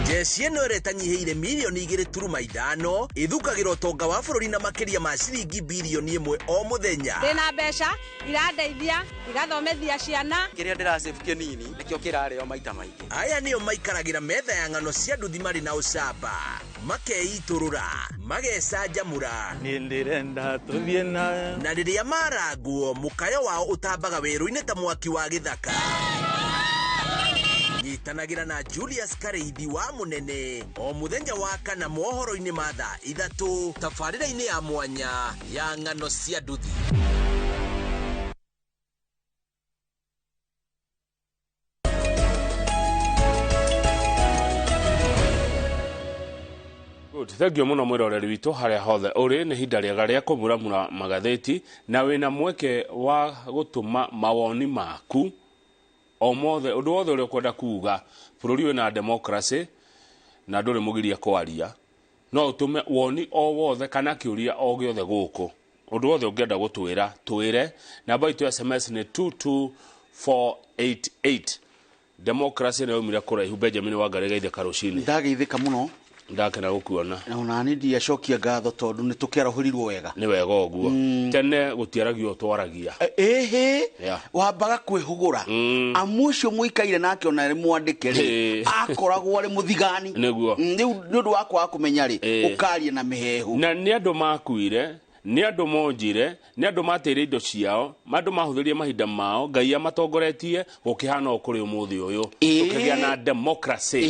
Jeshi ĩno ĩrĩa ĩtanyihĩire mirioni 2.5 ĩthukagĩra ũtonga wa bũrũri na makĩria ma ciringi birioni 1 o mũthenya. Ndĩna mbeca irandeithia igathomithia ciana. Kĩrĩa ndĩrasave kĩnini nĩkĩo kĩrarĩo maita maingĩ. Aya nĩo maikaragĩra metha ya ng'ano cia nduthi marĩ na ũcamba, makeitũrũra, magecanjamũra. Niĩ ndĩrenda tũthiĩ na Na rĩrĩa marangwo, mũkayo wao ũtambaga werũ-inĩ ta mwaki wa gĩthaka. Nyitanagĩra na Julius Kareithi wa Mũnene o mũthenya wa kana mohoro-inĩ ma thaa 3 tabarĩra-inĩ ya mwanya ya ng'ano cia nduthi. Good. Thank you muno mwiroreri witũ harĩa hothe ũrĩ. Nĩ ihinda rĩega rĩa kũmuramura magathĩti na wĩna mweke wa gũtũma mawoni maku o mothe, ũndũ wothe ũrĩa ũkwenda kuga. Bũrũri wĩna democracy na ndũrĩ mũgiria kwaria, no ũtũme woni o wothe kana kĩũria o gĩothe gũkũ, ũndũ wothe ũngĩenda gũtwĩra twĩre. Namba itũ ya SMS nĩ 22488. Democracy nĩ yaumire kũraihu. Benjamin Wangari, geithĩka rũcinĩ. Ndageithĩka mũno. Ndakena gũkuona. Ona nĩ ndiacokia ngatho tondũ nĩ tũkĩarahũrirwo wega. Nĩ wega ũguo. Tene gũtiaragio twaragia. Ĩhĩ, wambaga kwĩhũgũra. Amu ũcio mũikaire nake ona arĩ mwandĩke rĩ, akoragwo arĩ mũthigani. Nĩguo. Rĩu nĩ ũndũ wa kwaga kũmenya rĩ, ũkaria na mĩhehu. Na nĩ andũ makuire, nĩ andũ monjire, nĩ andũ mateire indo ciao, andũ mahũthĩrire mahinda mao, Ngai amatongoretie gũkĩhana o kũrĩ ũmũthĩ ũyũ. Tũkĩgĩa na democracy.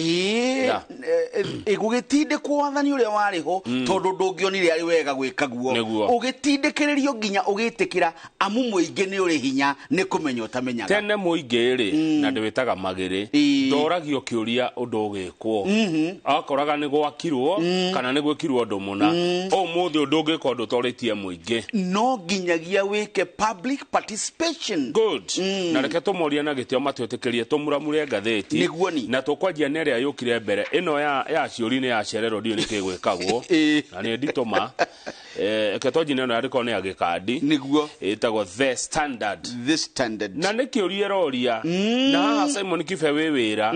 Gũgĩtindĩkwo wathani ũrĩa warĩ ho tondũ ndũngĩonire arĩ wega gwĩka guo. Ũgĩtindĩkĩrĩrio nginya ũgĩtĩkĩra amu mũingĩ nĩ ũrĩ hinya nĩ kũmenya ũtamenyaga. Tene mũingĩ rĩ, na ndĩwĩtaga magĩrĩ, ndoragio kĩũria ũndũ ũgĩkwo. Akoraga nĩ gwakirwo kana nĩ gwĩkirwo ũndũ mũna. Ũmũthĩ ũndũ ũngĩka ũndũ ũtorĩtie mũingĩ. No nginyagia wĩke public participation. Good. Na reke tũmorie na gĩtĩo matwĩtĩkĩrie tũmuramure ngathĩti. Nĩguo ni. Na tũkwanjia na ĩrĩa yũkire mbere. Ĩno ya ciũri nĩ yacererwo ndiũĩ nĩkĩ gwĩkagwo. Na nĩ nditũma. Reke twanjie na ĩno yandĩkwo nĩ ya gĩkandi. Nĩguo. Ĩtagwo The Standard. The Standard. Na nĩ kĩũria ĩroria. Na haha Simon Kibe wĩ wĩra.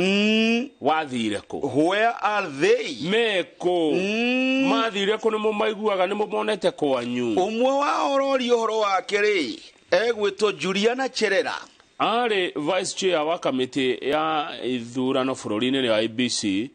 Wathire kũ? Where are they? Me kũ? Mathire kũ? Nĩ mũmaiguaga, nĩ mũmonete kwanyu. Ũmwe wao ũroria ũhoro wake rĩ, egwĩtwo Juliana Cherera. Arĩ vice chair wa kamĩtĩ ya ithurano bũrũri-inĩ wa IEBC,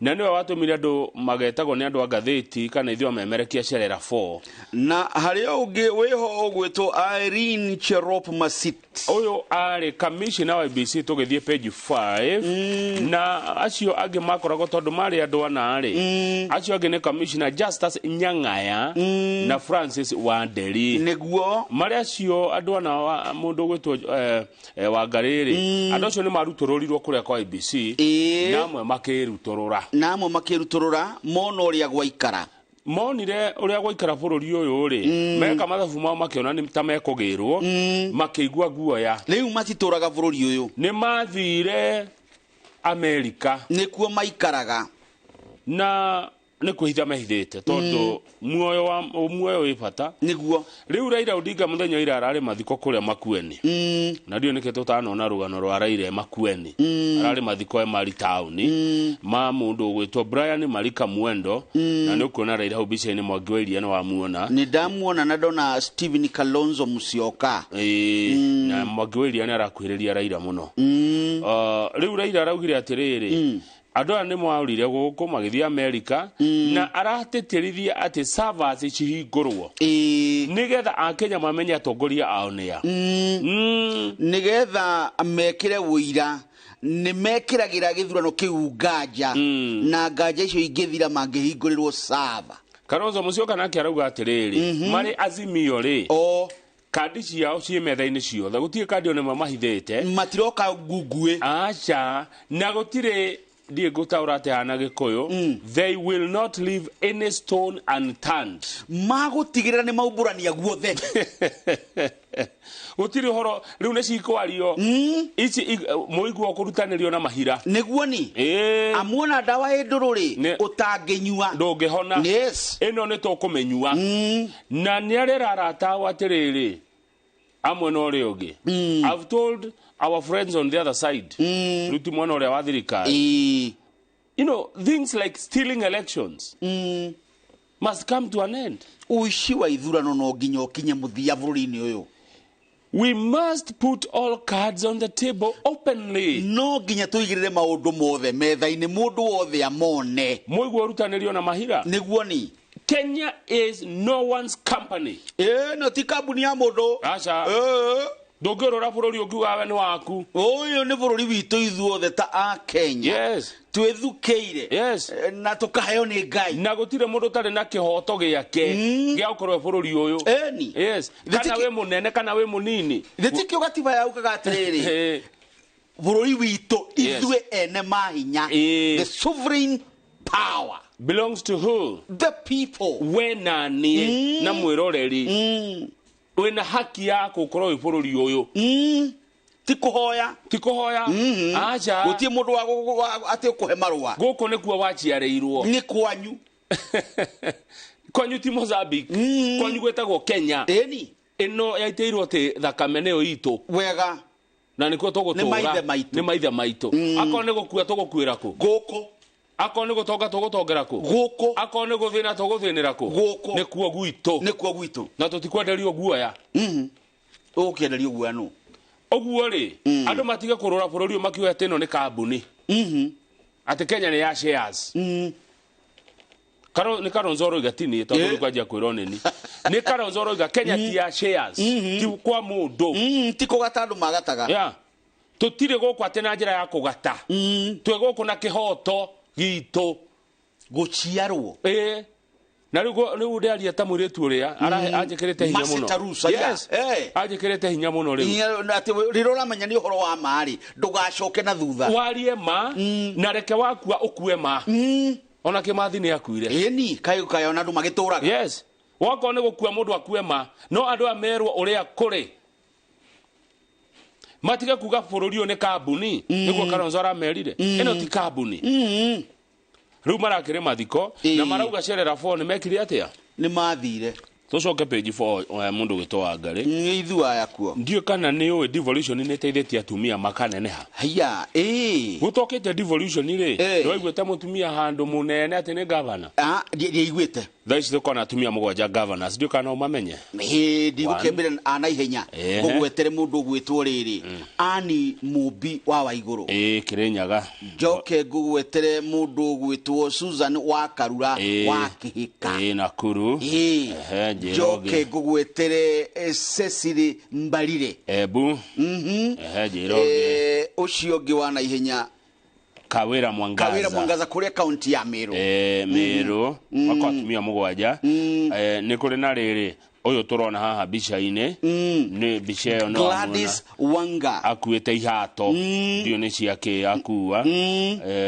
na nĩwe watũmire andũ magetagwo nĩ andũ a ngathĩti kana ithuĩ amemerekia Cherera 4. Na harĩ ũngĩ wĩho ũgwĩtwo Irene Cherop Masit. Ũyũ arĩ commissioner wa IEBC tũgĩthiĩ page 5. Na acio angĩ makoragwo tondũ marĩ andũ ana rĩ, acio angĩ nĩ commissioner Justus Nyang'aya na Francis Wanderi. Nĩguo. Marĩ acio andũ ana wa mũndũ ũgwĩtwo Wangarĩ rĩ, andũ acio nĩ marutũrũrirwo kũrĩa kwa IEBC na amwe makĩrutũrũra. Na amwe makĩrutũrũra mona ũrĩa gwaikara. Monire ũrĩa gwaikara bũrũri ũyũ rĩ, meka mathabu mao makĩona nĩ ta mekũgĩrwo, makĩigua guoya. Rĩu matitũraga bũrũri ũyũ. Nĩ mathire Amerika. Nĩkuo maikaraga. Na nĩ kwĩhitha mehithĩte tondũ muoyo wa muoyo wĩ bata. Nĩguo. Rĩu Raila Odinga mũthenya ira ararĩ mathiko kũrĩa Makueni. Na ndiũĩ nĩkĩ tũtanona rũgano rwa Raila Makueni. Ararĩ mathiko e Mari town ma mũndũ ũgwĩtwo Brian Marika Mwendo. Na nĩ ũkuona Raila hau mbica-inĩ Mwangi wa Iria nĩ wamuona. Nĩ ndamuona na ndona Stephen Kalonzo Musyoka. Na Mwangi wa Iria nĩ arakuhĩrĩria Raila mũno. Rĩu Raila araugire atĩrĩrĩ, Andũ aya nĩ mwaũrire gũkũ magĩthiĩ Amerika na aratĩtĩrithia atĩ servers cihingũrwo nĩgetha akenya mamenye atongoria ao nĩa. Nĩgetha mekĩre wũira nĩ mekĩragĩra gĩthurano kĩu nganja na nganja icio ingĩthira mangĩhingũrĩrwo server. Kalonzo Musyoka nake arauga atĩrĩrĩ, marĩ Azimio rĩ, kandi ciao ciĩ metha-inĩ ciothe, gũtirĩ kandi ona ĩmwe mahithĩte, matiroka ngunguĩ, aca, na gũtirĩ ndiĩ ngũtaũra atĩ hana Gĩkũyũ, they will not leave any stone unturned. Magũtigĩrĩra nĩ maumbũrania guothe. Gũtirĩ ũhoro rĩu nĩ cikwario ici mũigua kũrutanĩrio na mahira nĩguo ni amuona ndawa ĩ ndũrũ rĩ ũtangĩnyua ndũngĩhona. Yes. Ĩno nĩ tũkũmĩnyua. Na nĩ arera arata ao atĩrĩrĩ, amwe na ũrĩa ũngĩ, I've told our friends on the other side, rĩu ti mwena ũrĩa wa thirikari, you know, things like stealing elections must come to an end. Ũici wa ithurano no nginya ũkinye mũthia bũrũri-inĩ ũyũ. We must put all cards on the table openly. No nginya tũigĩrĩre maũndũ mothe metha-inĩ, mũndũ wothe amone. Mũigua ũrutanĩrio na mahira. Nĩguo ni. Kenya is no one's company. No ti kambuni ya mũndũ. Aca. Ndũngĩũrũra bũrũri ũngiuga we nĩ waku. Ũyũ nĩ bũrũri witũ ithuothe ta a Kenya. Yes. Twĩthukĩire. Yes. Na tũkaheo nĩ Ngai. Na gũtirĩ mũndũ ũtarĩ na kĩhoto gĩake gĩa gũkorwo bũrũri ũyũ. Ĩni. Yes. Kana wĩ mũnene kana wĩ mũnini. Gĩtikĩo gatiba yaugaga atĩrĩrĩ, bũrũri witũ ithuĩ ene mahinya. The sovereign power belongs to who? The people. We na niĩ na mwĩroreri wĩna haki ya gũkorwo wĩ bũrũri ũyũ. Ti kũhoya. Ti kũhoya. Aca. Gũtirĩ mũndũ wa atĩ ũkũhe marũa. Gũkũ nĩkuo waciarĩirwo. Nĩ kwanyu. Kwanyu ti Mozambique. Kwanyu gwĩtagwo Kenya. Ĩni. Ĩno yaitĩirwo atĩ thakame nĩyo itũ. Wega. Na nĩkuo tũgũtũra. Nĩ maithe maitũ. Nĩ maithe maitũ. Akorwo nĩ gũkua tũgũkuĩra kũ? Gũkũ. Akorwo nĩ gũtonga tũgũtongera kũ? Gũkũ. Akorwo nĩ gũthĩna tũgũthĩnĩra kũ? Gũkũ. Nĩkuo gwitũ. Nĩkuo gwitũ. Na tũtikwenderio guoya. Ũgũkĩenderio guoya nũ? Ũguo rĩ, andũ matige kũrũra bũrũri ũyũ makiuga atĩ ĩno nĩ kambuni. Atĩ Kenya nĩ ya shares. Nĩ Kalonzo ũroiga ti niĩ tondũ rĩu kwanjia kwĩrwo nĩ niĩ. Nĩ Kalonzo ũroiga Kenya ti ya shares. Ti kwa mũndũ. Ti kũgata andũ magataga. Yeah. Tũtirĩ gũkũ atĩ na njĩra ya kũgata. Twĩ gũkũ na kĩhoto gitũ. Gũciarwo. Na rĩu ndĩaria ta mũirĩtu ũrĩa anjĩkĩrĩte hinya mũno. Yes. Anjĩkĩrĩte hinya mũno rĩu. Atĩ rĩrĩa ũramenya nĩ ũhoro wa ma rĩ, ndũgacoke na thutha. Warie ma na reke wakua ũkue ma. Ona Kĩmathi nĩ akuire. Ĩni, kaĩ ona andũ magĩtũraga. Yes. Wakorwo nĩ gũkua mũndũ akue ma, no andũ aya merwo ũrĩa kũrĩ. Matige kuga bũrũri ũyũ nĩ kambuni, nĩguo Kalonzo aramerire. Ĩno ti kambuni. Rĩu marakĩrĩ mathiko na marauga Cerera 4 nĩ mekire atĩa? Nĩ mathire. Tũcoke page 4 mũndũ gwĩtwo Wangarĩ. Nĩ ithuĩ aya kuo. Ndiũĩ kana nĩ ũĩ devolution nĩ ĩteithĩtie atumia makaneneha. Haiya, ĩĩ. Gũtokĩte devolution rĩ, nĩwaiguĩte mũtumia handũ mũnene atĩ nĩ governor? Ndiaiguĩte. Thaa ici tũkona atumia 7 governors, ndiũĩ kana no ũmamenye. Ĩĩ, ndigũkĩambĩra a naihenya. Ngũgwetere mũndũ ũgwĩtwo rĩrĩ, Anne Mũmbi wa Waigũrũ. Ĩĩ, Kĩrĩnyaga. Njoke ngũgwetere mũndũ ũgwĩtwo Susan wa Karura wa Kĩhĩka. Ĩĩ, Nakuru. Ĩĩ. Njoke ngũgwetere Cecily Mbarire. Ebu. Njĩra ũngĩ. Ũcio ũngĩ wa naihenya Kawira Mwangaza. Kawira Mwangaza kũrĩa kaunti ya Meru. Meru. Makwa atumia 7. Nĩ kũrĩ na rĩrĩ ũyũ tũrona haha mbica-inĩ. Nĩ mbica ĩyo no Gladys Wanga akuĩte ihato. Ndiũ nĩ ciake akua.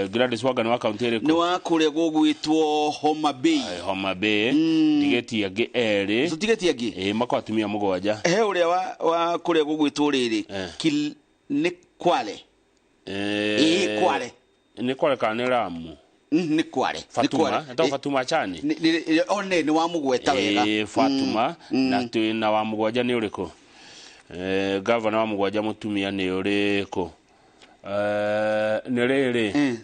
Gladys Wanga nĩ wa kaunti ĩrĩkũ? Nĩ wa kũrĩa gũgwĩtwo Homa Bay. Homa Bay. Ndigĩtie angĩ erĩ. Tũtigĩtie angĩ? Makwa atumia 7. He ũrĩa wa kũrĩa gũgwĩtwo rĩrĩ. Nĩ Kwale. Kwale. Nĩ Kwale kana nĩ Lamu? Nĩ Kwale. Fatuma, etagwo Fatuma Chani. One nĩ wamũgweta wega. Fatuma na twĩ na wa 7 nĩ ũrĩkũ? Gavana wa 7 mũtumia nĩ ũrĩkũ? Nĩ rĩrĩ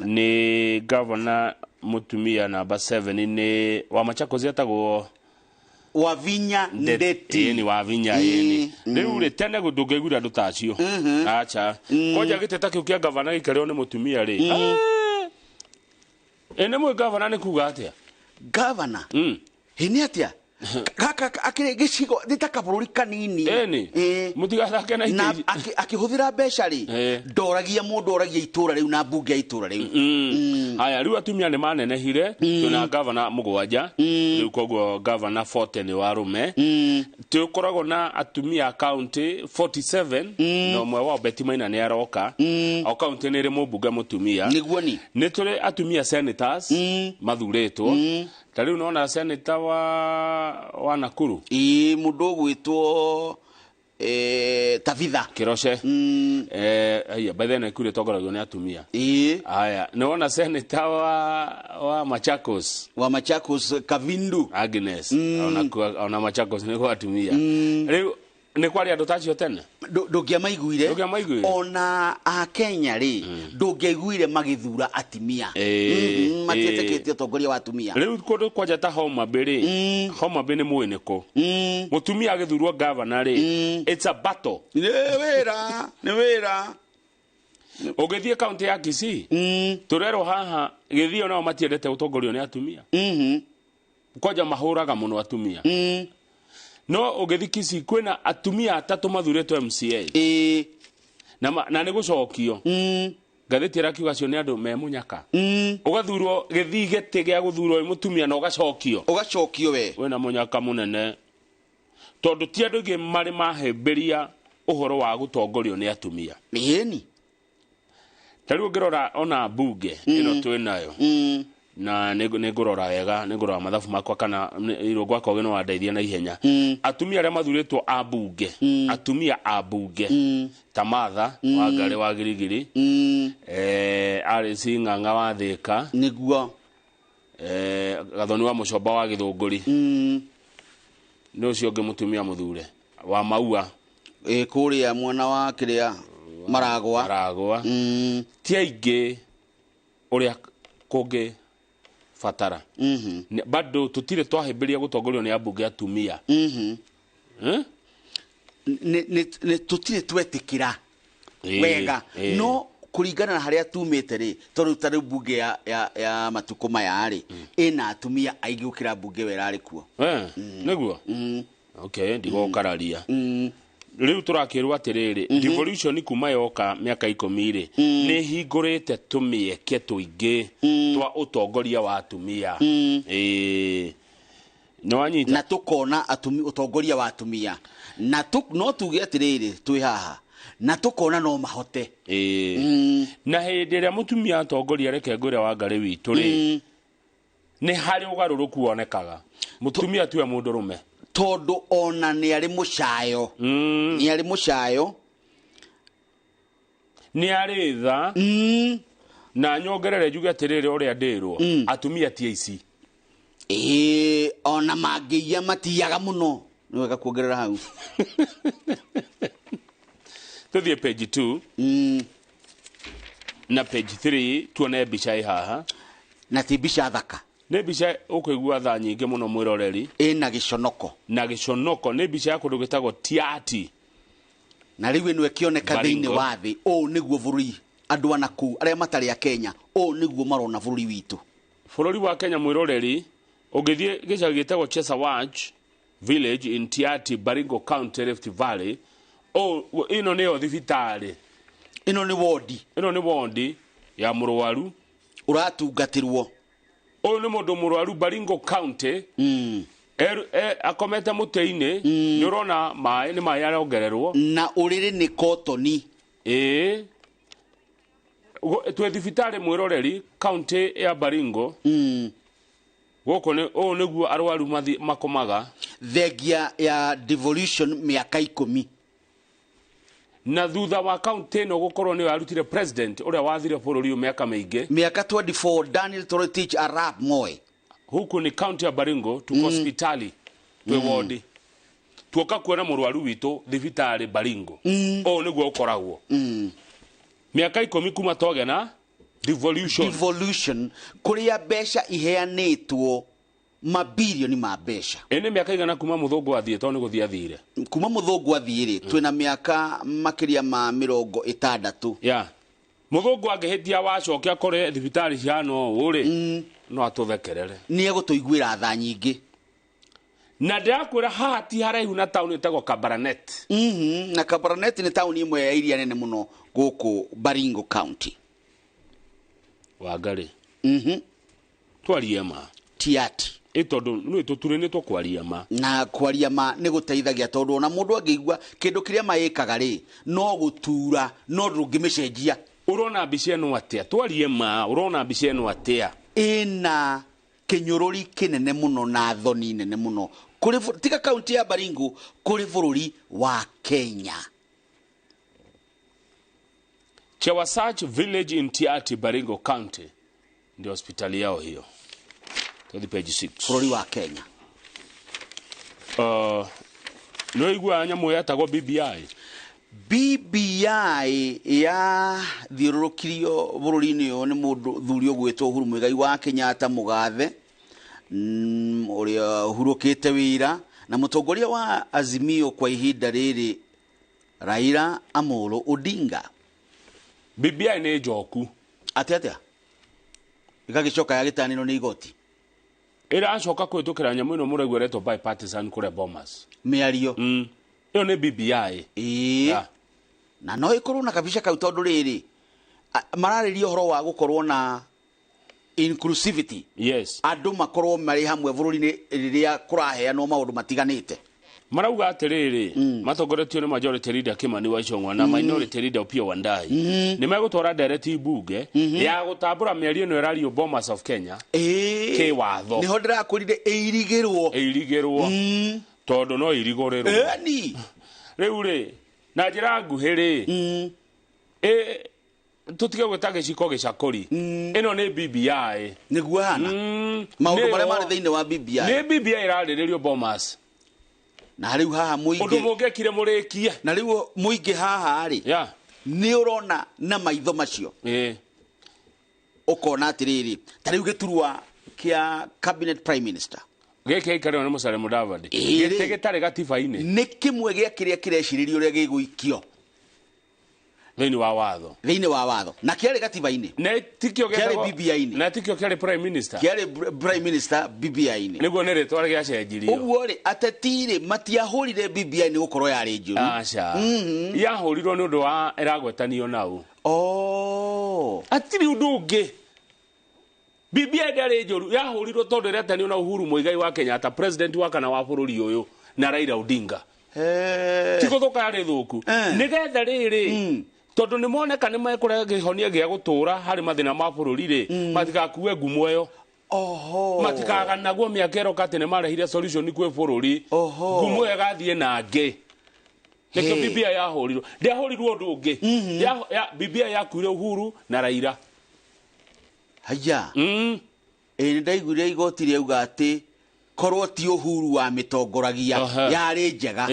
nĩ gavana mũtumia namba 7 nĩ wa Machakos etagwo Wavinya Ndeti. Ni Wavinya ĩni. Rĩu rĩ tene ndũngĩiguire andũ ta acio. Acha. Kwanja gĩtĩ ta kĩu kĩa gavana gĩikarĩrwo nĩ mũtumia rĩ. Ĩ nĩ mũĩ gavana nĩ kuga atĩa? Gavana ĩ nĩ atĩa? Gaka akĩrĩ gĩcigo nĩ ta kabũrũri kanini. Ĩni. Mũtigathake na na itĩ. Akĩhũthĩra mbeca rĩ, ndoragia mũndũ, oragia itũra rĩu na mbunge ya itũra rĩu. Haya, rĩu atumia nĩ manenehire. Twĩna gavana 7 rĩu, koguo gavana 40 nĩ warũme. Tũkoragwo na atumia a kaunti 47, na ũmwe wao Betty Maina nĩ aroka. O kaunti nĩ ĩrĩ mũmbunge mũtumia. Nĩguo ni. Nĩ tũrĩ atumia senators mathurĩtwo. Ta rĩu nona senator wa Nakuru. Ĩ, mũndũ ũgwĩtwo Tabitha Kiroce. Aya, by then Nakuru ĩtongoragio nĩ atumia. Aya, nĩ wona senator wa Machakos. Wa Machakos, Kavindu Agnes. Ona Machakos nĩ kwa atumia. Rĩu nĩ kwarĩ andũ tacio tene? Ndũngĩamaiguire. Ndũngĩamaiguire. Ona akenya rĩ, ndũngĩaiguire magĩthura atimia. Matietĩkĩtie ũtongoria wa atumia. Rĩu kũndũ kwanja ta Homa Bay rĩ, Homa Bay nĩ mũĩ nĩkũ, mũtumia agĩthurwo gavana rĩ, it's a battle. Nĩ wĩra, nĩ wĩra. Ũgĩthiĩ kaunti ya Kisii, tũrerwo haha gĩthio nao matiendete gũtongorio nĩ atumia. Kwanja mahũraga mũno atumia. No ũgĩthiĩ Kisii kwĩna atumia atatũ mathurĩtwo MCA. Na nĩ gũcokio ngathĩti ĩrakiuga acio nĩ andũ me mũnyaka. Ũgathurwo gĩthii gĩtĩ gĩa gũthurwo wĩ mũtumia na ũgacokio. Ũgacokio we. Wĩna mũnyaka mũnene, tondũ ti andũ aingĩ marĩ mahĩmbĩria ũhoro wa gũtongorio nĩ atumia. Ĩni. Ta rĩu ũngĩrora ona mbunge ĩno twĩ nayo, na nĩ ngũrora wega, nĩ ngũrora mathabu makwa kana irũngũ akwa no wandeithia na ihenya. Atumia arĩa mathurĩtwo a mbunge, atumia a mbunge ta Martha Wangari wa Girigiri, Alice Ng'ang'a wa Thika, Nĩguo. Gathoni wa Mũcomba wa Gĩthũngũri, nĩ ũcio ũngĩ mũtumia mũthure wa Maua. Ĩ, kũrĩa mwena wa kĩrĩa, Maragwa. Maragwa. Ti aingĩ ũrĩa kũngĩ batara. Bado tũtirĩ twahĩmbĩria gũtongorio nĩ ambunge atumia. Eh? Nĩ tũtirĩ twetĩkĩra wega, no kũringana na harĩa tumĩte rĩ, tondũ ta rĩu mbunge ya matukũ maya rĩ, ĩna atumia aingĩ gũkĩra mbunge ĩyo ĩrarĩ kuo. Nĩguo. Okay, ndigũkararia. Rĩu tũrakĩrwo atĩrĩrĩ, devolution kuma yoka mĩaka 10 rĩ, nĩ hingũrĩte tũmĩeke tũingĩ twa ũtongoria wa atumia. Ĩĩ, nĩ wanyita? Na tũkona ũtongoria wa atumia na no tuge atĩrĩrĩ, twĩ haha na tũkona no mahote. Ĩĩ, na hĩndĩ ĩrĩa mũtumia atongoria, reke ngwĩre wa Ngarĩ witũ rĩ, nĩ harĩ ũgarũrũku wonekaga. Mũtumia tiwe mũndũrũme. Tondũ ona nĩ arĩ mũcayo, nĩ arĩ mũcayo. Nĩ arĩ tha. Na nyongerere njuge atĩrĩrĩ, ũrĩa ndĩrwo, atumia ti aici. Ĩĩ, ona mangĩiya matiyaga mũno. Nĩ wega kuongerera hau. Tũthiĩ page 2 na page 3 tuone mbica ĩ haha. Na ti mbica thaka. Nĩ mbica ũkũigua tha nyingĩ mũno, mwĩroreri. Ĩna gĩconoko. Na gĩconoko. Nĩ mbica ya kũndũ gwĩtagwo Tiati. Na rĩu ĩno ĩkĩoneka thĩinĩ Baringo. wa thĩ, ũũ nĩguo bũrũri, andũ ana kũu arĩa matarĩ a Kenya, ũũ nĩguo marona bũrũri witũ. Bũrũri wa Kenya, mwĩroreri, ũngĩthiĩ gĩcagi gĩtagwo Chesawach village in Tiati, Baringo County, Rift Valley, ũũ ĩno nĩyo thibitarĩ. Ĩno nĩ wondi. Ĩno nĩ wondi ya mũrwaru ũratungatĩrwo. Ũyũ nĩ mũndũ mũrwaru Baringo County. Akomete mũtĩ-inĩ. Nĩ ũrona maĩ, nĩ maĩ arongererwo. Na ũrĩrĩ nĩ kotoni. Ĩĩ. Twĩ thibitarĩ, mwĩroreri, kaunti ya Baringo. Gũkũ nĩ ũũ nĩguo arwaru makomaga. Thengia ya devolution mĩaka 10. Na thutha wa kaunti ĩno gũkorwo nĩyo yarutire president ũrĩa wathire bũrũri ũyũ mĩaka mĩingĩ. Mĩaka 24, Daniel Toroitich arap Moi. Huku ni kaunti ya Baringo, tuko hospitali, twĩ wodi, tuoka kuona mũrwaru witũ thibitarĩ Baringo. Ũũ nĩguo ũkoragwo mĩaka 10 kuma twagĩa na devolution. Devolution kũrĩa mbeca iheanĩtwo, mabirioni ma mbeca. Ĩ nĩ mĩaka igana kuma mũthũngũ athiĩ? Tondũ nĩ gũthiĩ athire. Kuma mũthũngũ athiĩ rĩ, twĩna mĩaka makĩria ma 60. Muthungu angihitia wacokia kuri thibitari cihana ũũ rĩ, no atũthekerere. Nĩ egũtũiguĩra tha nyingĩ. Na ndĩrakwĩra haha ti haraihu na taũni ĩtagwo Kabarnet. Na Kabarnet nĩ taũni ĩmwe ya iria nene mũno gũkũ Baringo County. Wangari. Twarie ma. Tiati. Ĩ tondũ nĩ tũturĩnĩtwo kwaria ma. Na kwaria ma nĩ gũteithagia tondũ ona mũndũ angĩigua kĩndũ kĩrĩa maĩkaga rĩ, no gũtura no ndũngĩmĩcenjia. Ũrona mbica ĩno atĩa? Twarie ma, ũrona mbica ĩno atĩa? Ĩna kĩnyũrũri kĩnene mũno na thoni nene mũno kũrĩ tiga kaunti ya Baringo, kũrĩ bũrũri wa Kenya. Chewasach Village in Tiati, Baringo County ndio hospitali yao hiyo. Tuthi page 6. Bũrũri wa Kenya. No igua nyamũ yetagwo BBI. BBI ya thiũrũrũkirio bũrũri-inĩ ũyũ nĩ mũndũ thuri ũgwĩtwo Uhuru Muigai wa Kenyatta mũgathe, ũrĩa ũhurũkĩte wĩra na mũtongoria wa Azimio kwa ihinda rĩrĩ Raila Amolo Odinga. BBI nĩ njoku. Atĩa atĩa? Ĩgagĩcoka yagĩtanĩrwo nĩ igoti. Ĩracoka kũhĩtũkĩra nyamũ ĩno mũraigua ĩretwo bipartisan kũrĩa Bomas. Mĩario. Ĩyo nĩ BBI. Ĩĩ. Na no ĩkorwo na kabica kau tondũ rĩrĩ mararĩria ũhoro wa gũkorwo na inclusivity. Yes. Andũ makorwo marĩ hamwe bũrũri-inĩ rĩrĩa kũraheanwo maũndũ matiganĩte. Marauga atĩrĩrĩ, matongoretio nĩ majority leader Kimani wa Ichung'wa na minority leader Opiyo Wandayi. Nĩ megũtwara ndereti mbunge ya gũtambũra mĩario ĩno ĩrario Bomas of Kenya. Kĩwatho. Nĩho ndĩrakwĩrire ĩirigĩrwo. Ĩirigĩrwo. Tondũ no ĩrigũrĩrwo. Ĩni. Rĩu rĩ, na njĩra nguhĩ rĩ, tũtige gwĩta gĩciko gĩcakũri. Ĩno nĩ BBI. Nĩguo hana. Maũndũ marĩa marĩ thĩinĩ wa BBI. Nĩ BBI ĩrarĩrĩrio Bomas. Na rĩu haha mũingĩ. Ũndũ mũngĩekire mũrĩkie. Na rĩu mũingĩ haha rĩ, nĩ ũrona na maitho macio. Ũkona atĩrĩrĩ, ta rĩu gĩturwa kĩa cabinet prime minister. Gĩkĩ gĩikarĩrwo nĩ Musalia Mudavadi. Gĩtĩ gĩtarĩ gatiba-inĩ. Nĩ kĩmwe gĩa kĩrĩa kĩrecirĩrio ũrĩa gĩgũikio. Thĩinĩ wa watho. Thĩinĩ wa watho. Na kĩarĩ gatiba-inĩ. Na tikio kĩarĩ BBI-inĩ. Na tikio kĩarĩ prime minister. Kĩarĩ prime minister BBI-inĩ. Nĩguo nĩ rĩtwa rĩacenjirio. Ũguo rĩ, ateti rĩ matiahũrire BBI nĩ gũkorwo yarĩ njũru. Aca. Yahũrirwo nĩ ũndũ wa ĩragwetanio nau. Oh. Atirĩ ũndũ ũngĩ. BBI ndĩarĩ njũru, yahũrirwo tondũ ĩretanio na Uhuru Muigai wa Kenyatta, president wa kana wa bũrũri ũyũ na Raila Odinga. Ti gũthũka yarĩ thũku. Nĩgetha rĩrĩ, tondũ nĩ moneka nĩ mekũrehe kĩhonia gĩa gũtũũra harĩ mathĩna ma bũrũri rĩ, matigakue ngumo ĩyo. Oho. Matikaganagwo mĩaka ĩroka atĩ nĩ marehire solution kwĩ bũrũri. Oho. Ngumo ĩyo ĩgathiĩ na ngĩ. Nĩkĩo BBI yahũrirwo. Ndĩahũrirwo ũndũ ũngĩ. BBI yakuire Uhuru na Raila. Haya. Ĩ nĩ ndaiguire igoti rĩauga atĩ korwo ti Uhuru wa mĩtongoragia yarĩ njega.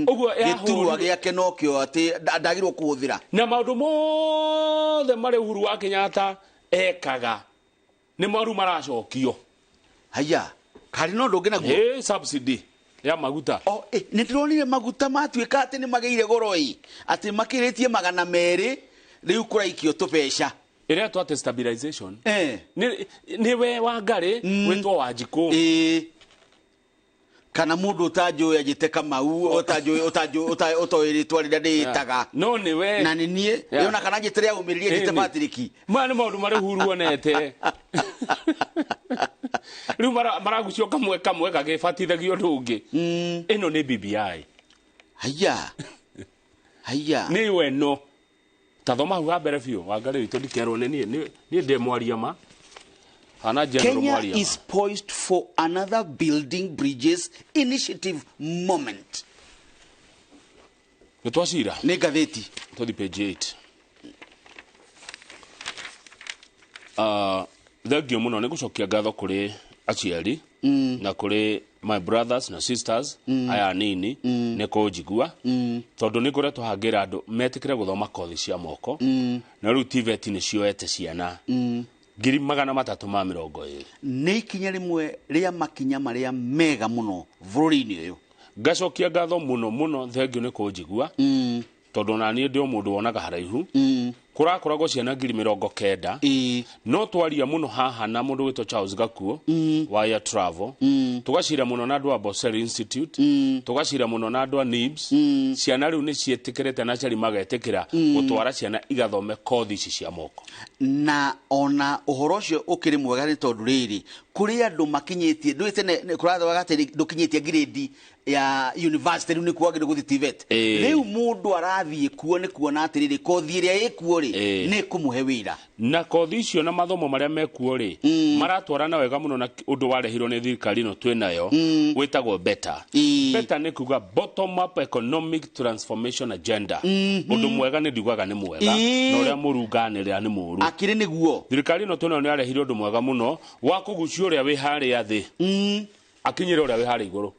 Ũguo gĩturwa gĩake nokĩo atĩ ndagĩrwo kũhũthĩra. Na maũndũ mothe marĩa Uhuru wa Kenyatta ekaga nĩ maru maracokio. Haya. Karĩ no ũndũ ũngĩ naguo? Subsidy ya maguta. Nĩ ndĩronire maguta matuĩka atĩ nĩ magĩire goro ĩ, atĩ makĩrĩtie 200 rĩu kũraikio tũbeca. Ĩretwo atĩ stabilization. Nĩ we Wangari wĩtwo Wanjikũ. Kana mũndũ ũtanjũĩ anjĩte Kamau, ũtanjũĩ ũtoĩ rĩtwa rĩrĩa ndĩĩtaga. No nĩ we. Na nĩ niĩ, ona kana anjĩte rĩa ũmĩrĩria anjĩte Patrick. Maya nĩ maũndũ marĩa Uhuru onete. Rĩu maragucio kamwe kamwe gagĩbatithagio ũndũ ũngĩ. Ĩno nĩ BBI. Haya. Haya. Nĩ yo ĩno. Ta thoma hau ha mbere biũ, Wangari witũ ndikerwo nĩ niĩ, niĩ ndĩ mwaria ma. Hana general Kenya mwaria ma. is poised for another Building Bridges Initiative moment. Nĩ twacira. Nĩ ngathĩti. Tũthi page 8. Thengiũ mũno nĩ gũcokia ngatho kũrĩ aciari na kũrĩ my brothers na sisters aya anini nĩ kũnjigua tondũ nĩ ngoretwo hangĩra andũ metĩkĩre gũthoma kothi cia moko na rĩu TVET nĩ cioete ciana 320. Nĩ ikinya rĩmwe rĩa makinya marĩa mega mũno bũrũri-inĩ ũyũ. Ngacokia ngatho mũno mũno, thengiũ nĩ kũnjigua tondũ ona niĩ ndĩ o mũndũ wonaga haraihu. Kũrakoragwo ciana 90,000. No twaria mũno haha na mũndũ wĩtwo Charles Gakuo wa Air Travel, tũgacira mũno na andũ a Amboseli Institute, tũgacira mũno na andũ a NIBS. Ciana rĩu nĩ ciĩtĩkĩrĩte na aciari magetĩkĩra gũtwara ciana igathome kothi ici cia moko. Na ona ũhoro ũcio ũkĩrĩ mwega nĩ tondũ rĩrĩ kũrĩ andũ makinyĩtie ndũĩ tene kũrathoaga atĩ ndũkinyĩtie grade ya university rĩu nĩkuo wagĩrĩirwo gũthiĩ TVET. Rĩu mũndũ arathiĩ kuo nĩ kuona atĩrĩrĩ kothi ĩrĩa ĩkuo rĩ nĩ ĩkũmũhe wĩra. Na kothi icio na mathomo marĩa mekuo rĩ maratwarana wega mũno na ũndũ warehirwo nĩ thirikari ĩno twĩ nayo wĩtagwo BETA. BETA nĩ kuga Bottom Up Economic Transformation Agenda. Ũndũ mwega nĩ ndiugaga nĩ mwega, na ũrĩa mũru nganĩrĩra nĩ mũru. Akĩrĩ nĩguo. Thirikari ĩno twĩ nayo nĩ yarehire ũndũ mwega mũno wa kũgucia ũrĩa wĩ harĩa thĩ akinyĩre ũrĩa wĩ harĩa igũrũ.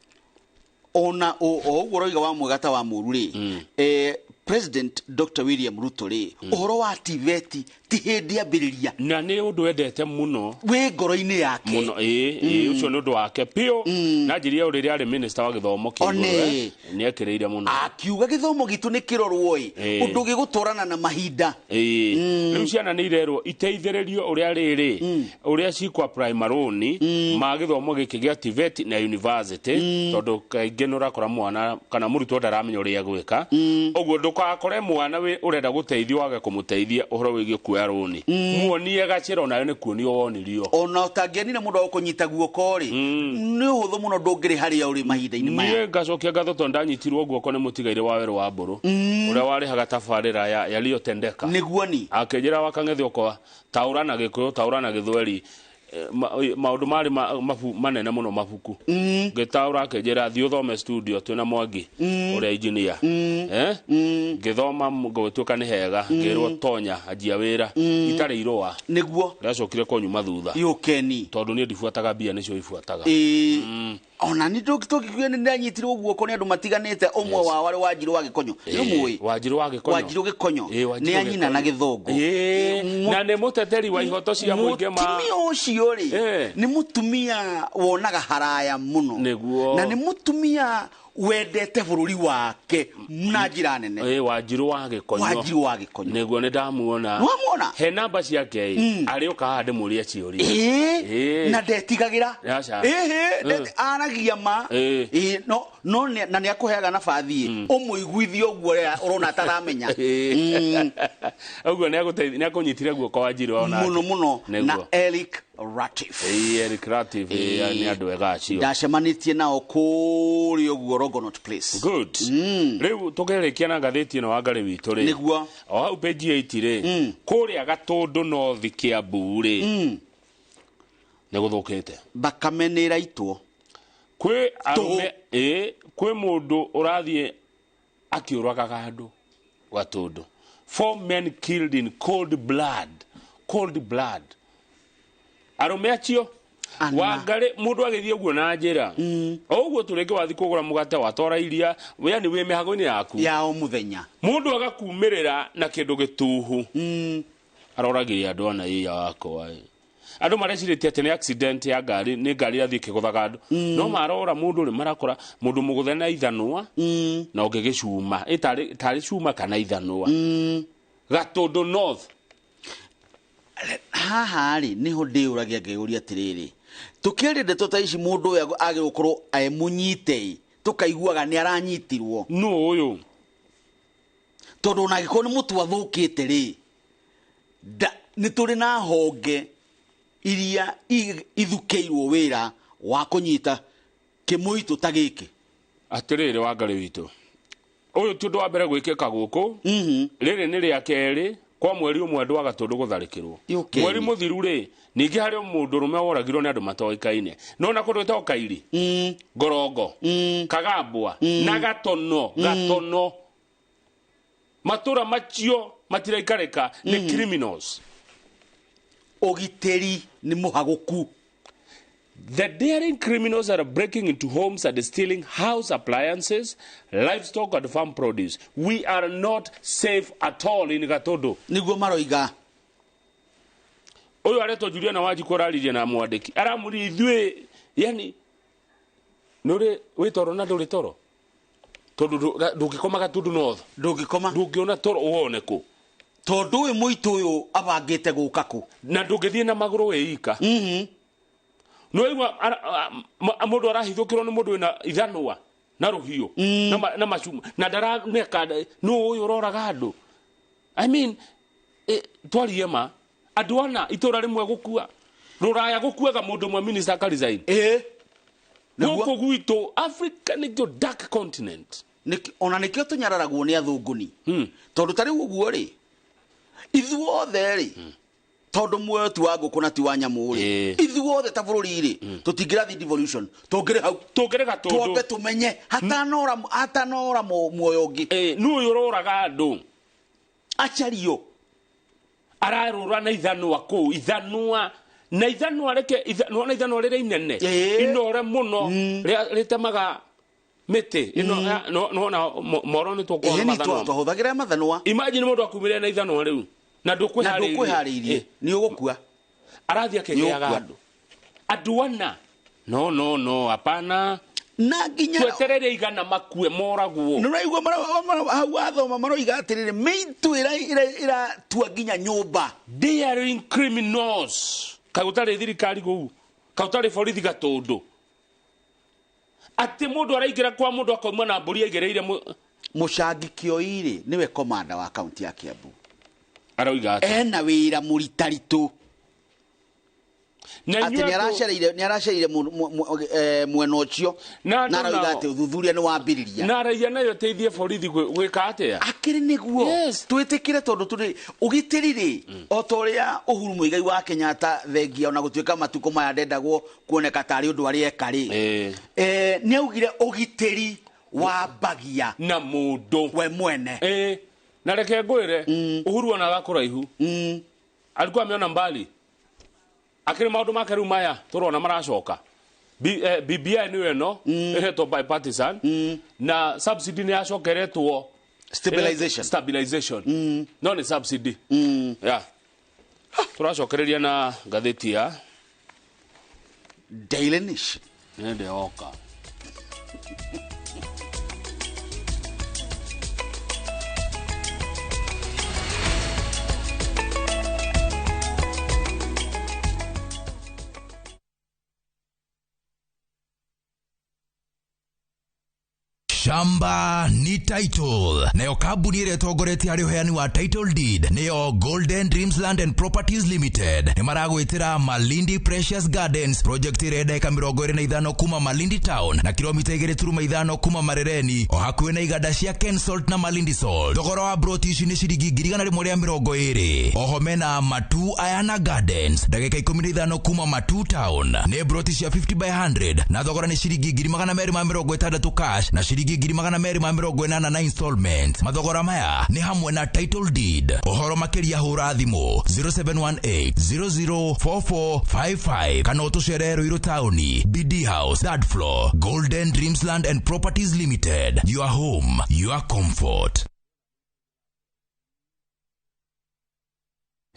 Ona o ũguo ũroiga wa mwega ta wa mũru rĩ, President Dr. William Ruto rĩ, ũhoro wa TVET ti hĩndĩ ambĩrĩria. Na nĩ ũndũ endete mũno. Wĩ ngoro-inĩ yake. Mũno, ĩĩ, ũcio nĩ ũndũ wake piũ. Na njĩria rĩrĩa arĩ minister wa gĩthomo kĩa igũrũ, nĩ ekĩrĩire mũno. Akiuga gĩthomo gitũ nĩ kĩrorwo ĩ, ũndũ gĩgũtwarana na mahinda. Rĩu ciana nĩ irerwo iteithĩrĩrio ũrĩa rĩrĩ, ũrĩa cikwa primaroni ma gĩthomo gĩkĩ gĩa TVET na university, tondũ kaingĩ nĩ ũrakora mwana kana mũrutwo ndaramenya ũrĩa egwĩka. Ũguo ndũgakore mwana ũrenda gũteithio wage kũmũteithia ũhoro wĩgiĩ kuoya rũni. Muonie gacĩra onayo nĩ kuonio wonirio. Ona ũtangĩonire mũndũ wa gũkũnyita guoko rĩ, nĩ ũhũthũ mũno ndũngĩrĩ harĩa ũrĩ mahinda-inĩ maya. Niĩ ngacokia ngatho tondũ ndanyitirwo guoko nĩ mũtigairĩ wa werũ wa mbũrũ ũrĩa warĩhaga tabarĩra yaliyotendeka. Nĩguo ni. Akĩnjĩra wakang'ethe okwa taũra na Gĩkũyũ, taũra na Gĩthweri, maũndũ marĩ manene mũno mabuku. Ngĩtaũra akĩnjĩra thiĩ ũthome studio twĩna Mwangi ũrĩa engineer. Ngĩthoma ngĩtuĩka nĩ hega, ngĩrwo tonya anjia wĩra itarĩ irũa. Nĩguo. Ndacokire kũnyuma thutha. Yũkeni. Tondũ niĩ ndibuataga mbia nĩcio ibuataga. Ona nĩ tũngĩkiuga nĩ ndanyitirwo guoko nĩ andũ matiganĩte, ũmwe wao arĩ Wanjirũ wa Gĩkonyo. Nĩ ũmũĩ? Wanjirũ wa Gĩkonyo. Wanjirũ Gĩkonyo. Nĩ anyina na Gĩthũngũ. Na nĩ mũteteri wa ihoto cia mũingĩ ma mũtumia ũcio rĩ, nĩ mũtumia wonaga haraya mũno. Nĩguo. Na nĩ mũtumia wendete bũrũri wake na njĩra nene. Wanjirũ wa Gĩkonyo. Wanjirũ wa Gĩkonyo. Nĩguo nĩ ndamuona. Nĩwamuona? He namba ciake arĩũka haha ndĩmũrie ciũria. Na ndetigagĩra. Aragia ma. No na nĩ akũheaga nabathi ũmũiguithie ũguo ũrĩa ũrona ataramenya. Ũguo nĩ akũnyitire guoko Wanjirũ ona. Mũno mũno. Na Eric Ratif. Eric Ratif nĩ andũ ega acio. Ndacemanĩtie nao kũrĩa ũguo Rogonot Place. Good. Rĩu tũkĩrĩkia na ngathĩti ĩno Wangarĩ witũ rĩ. Nĩguo. O hau page 8 rĩ, kũrĩa Gatũndũ North Kiambu rĩ, nĩ gũthũkĩte. Thakame nĩ ĩraitwo. Kwĩ arũme, kwĩ mũndũ ũrathiĩ akĩũragaga andũ Gatũndũ. 4 men killed in cold blood. Cold blood. Arũme acio Wangarĩ mũndũ agĩthiĩ ũguo na njĩra o ũguo tũrĩngĩ wathiĩ kũgũra mũgate watwara iria, yani wĩ mĩhang'o-inĩ yaku ya o mũthenya, mũndũ agakumĩrĩra na kĩndũ gĩtuhu. Aroragire andũ ana ĩya wakwa. Andũ marecirĩtie atĩ nĩ accident ya ngari, nĩ ngari yathiĩ ĩkĩgũthaga andũ. No marora mũndũ rĩ, marakora mũndũ mũgũthe na ithanwa na ũngĩ gĩcuma, ĩtarĩ cuma kana ithanwa. Gatũndũ North. Haha rĩ nĩho ndĩũragia ngeyũria atĩrĩrĩ, tũkĩaria ndeto ta ici mũndũ ũyũ agĩrĩirwo gũkorwo e mũnyite, tũkaiguaga nĩ aranyitirwo. Nũ ũyũ? Tondũ ona angĩkorwo nĩ mũtu athũkĩte rĩ, nĩ tũrĩ na honge iria ithukĩirwo wĩra wa kũnyita kĩmũitũ ta gĩkĩ. Atĩrĩrĩ Wangarĩ witũ, ũyũ ti ũndũ wa mbere gwĩkĩka gũkũ. Rĩrĩ nĩ rĩa kerĩ kwa mweri ũmwe andũ a Gatũndũ gũtharĩkĩrwo. Mweri mũthiru rĩ, ningĩ harĩ mũndũrũme woragirwo nĩ andũ matoĩkaine. No na kũndũ gwĩtagwo Kairi, Ngorongo, Kagambwa, na Gatono, Gatono. Matũra macio matiraikarĩka nĩ criminals. Ũgitĩri nĩ mũhagũku. The daring criminals are breaking into homes and stealing house appliances, livestock and farm produce. We are not safe at all in Gatũndũ. Nĩguo maroiga. Ũyũ aretwo Juliana Wanjikũ araririe na mwandĩki. Aramũria ithuĩ, yani nũrĩ wĩ toro na ndũrĩ toro? Tondũ ndũngĩkoma Gatũndũ North. Ndũngĩkoma. Ndũngĩona toro wone kũ. Tondu uyu muitu uyu abangite guka ku na ndungithie na maguru wika. No igua mundu arahithukirwo ni mundu wina ithanwa na ruhiu na macuma na ndaraneka no uyu uroraga andu. I mean twarie ma andu ana itura rimwe gukua ruraya gukuaga mundu mwe minister ka resign. Guku gwitu Africa ni the dark continent. Ona nikio tunyararagwo ni athunguni. Tondu tari uguo ri ithuothe ri tondu muoyo ti wa nguku na ti wa nyamu ri ithuothe ta bururi ri tutingirathi devolution tungire hau tungire gatundu twambe tumenye hatanora muoyo ungi. Nu uyu uroraga andu acario ararura na ithanwa kuu ithanwa na ithanwa reke ithanwa na ithanwa rire inene inore muno ritemaga miti ino no na moro ni tukuona mathanwa twahuthagira mathanwa. Imagine mundu akumire na ithanwa riu na ndukwiharirie ni ugukua arathi akigiaga andu andu ana no no no hapana na nginya tweterere igana makue moragwo. Ni uraigua hau wathoma maroiga atiriri mitu ira tua nginya nyumba. Daring criminals kautari thirikari kuu kautari borithi gatundu ati mundu araingira kwa mundu akauma na mburi aigereire. Mucangi Kioiri niwe komanda wa kaunti ya Kiambu aroiga ati ena wira muritaritu ati ni aracereire mwena ucio na aroiga ati uthuthuria ni wambiriria na raia nayo teithie borithi gwika atia akiri niguo twitikire tondu turi ugitiri ri o ta uria Uhuru Muigai wa Kenyatta thengia ona gutuika matuko maya ndendagwo kuoneka tari undu ari eka ri ni augire ugitiri wambagia na mundu we mwene. Na reke ngwire Uhuru onaga kuraihu alikuwa ameona mbali akiri maundu make riu maya turona maracoka. BBI niyo eno ihetwo bipartisan na subsidy ni yacokeretwo stabilization no ni subsidy. Yeah turacokereria na ngathĩti ya Daily Nation nĩndĩoka. Shamba ni title. Nayo kambuni ĩrĩa ĩtongoretie harĩ ũheani wa title deed nĩyo Golden Dreams Land and Properties Limited. Nĩ maragwĩtĩra Malindi Precious Gardens project ĩrĩa ndagĩka 25 kuma Malindi Town na kilomita 2.5 kuma Marereni o hakuhĩ na iganda cia Ken Salt na Malindi Salt. Thogora wa broti ici nĩ ciringi 120,000. Oho mena Matu Ayana Gardens ndagĩka 15 kuma Matu Town nĩ broti cia 50 by 100 na thogora nĩ ciringi 260 cash na ciringi 280 na installment. Mathogora maya ni hamwe na title deed. Uhoro makiria hura thimu 0718 004455 kana utucerere Ruiru Town, BD House, third floor, Golden Dreams Land and Properties Limited. Your home, your comfort.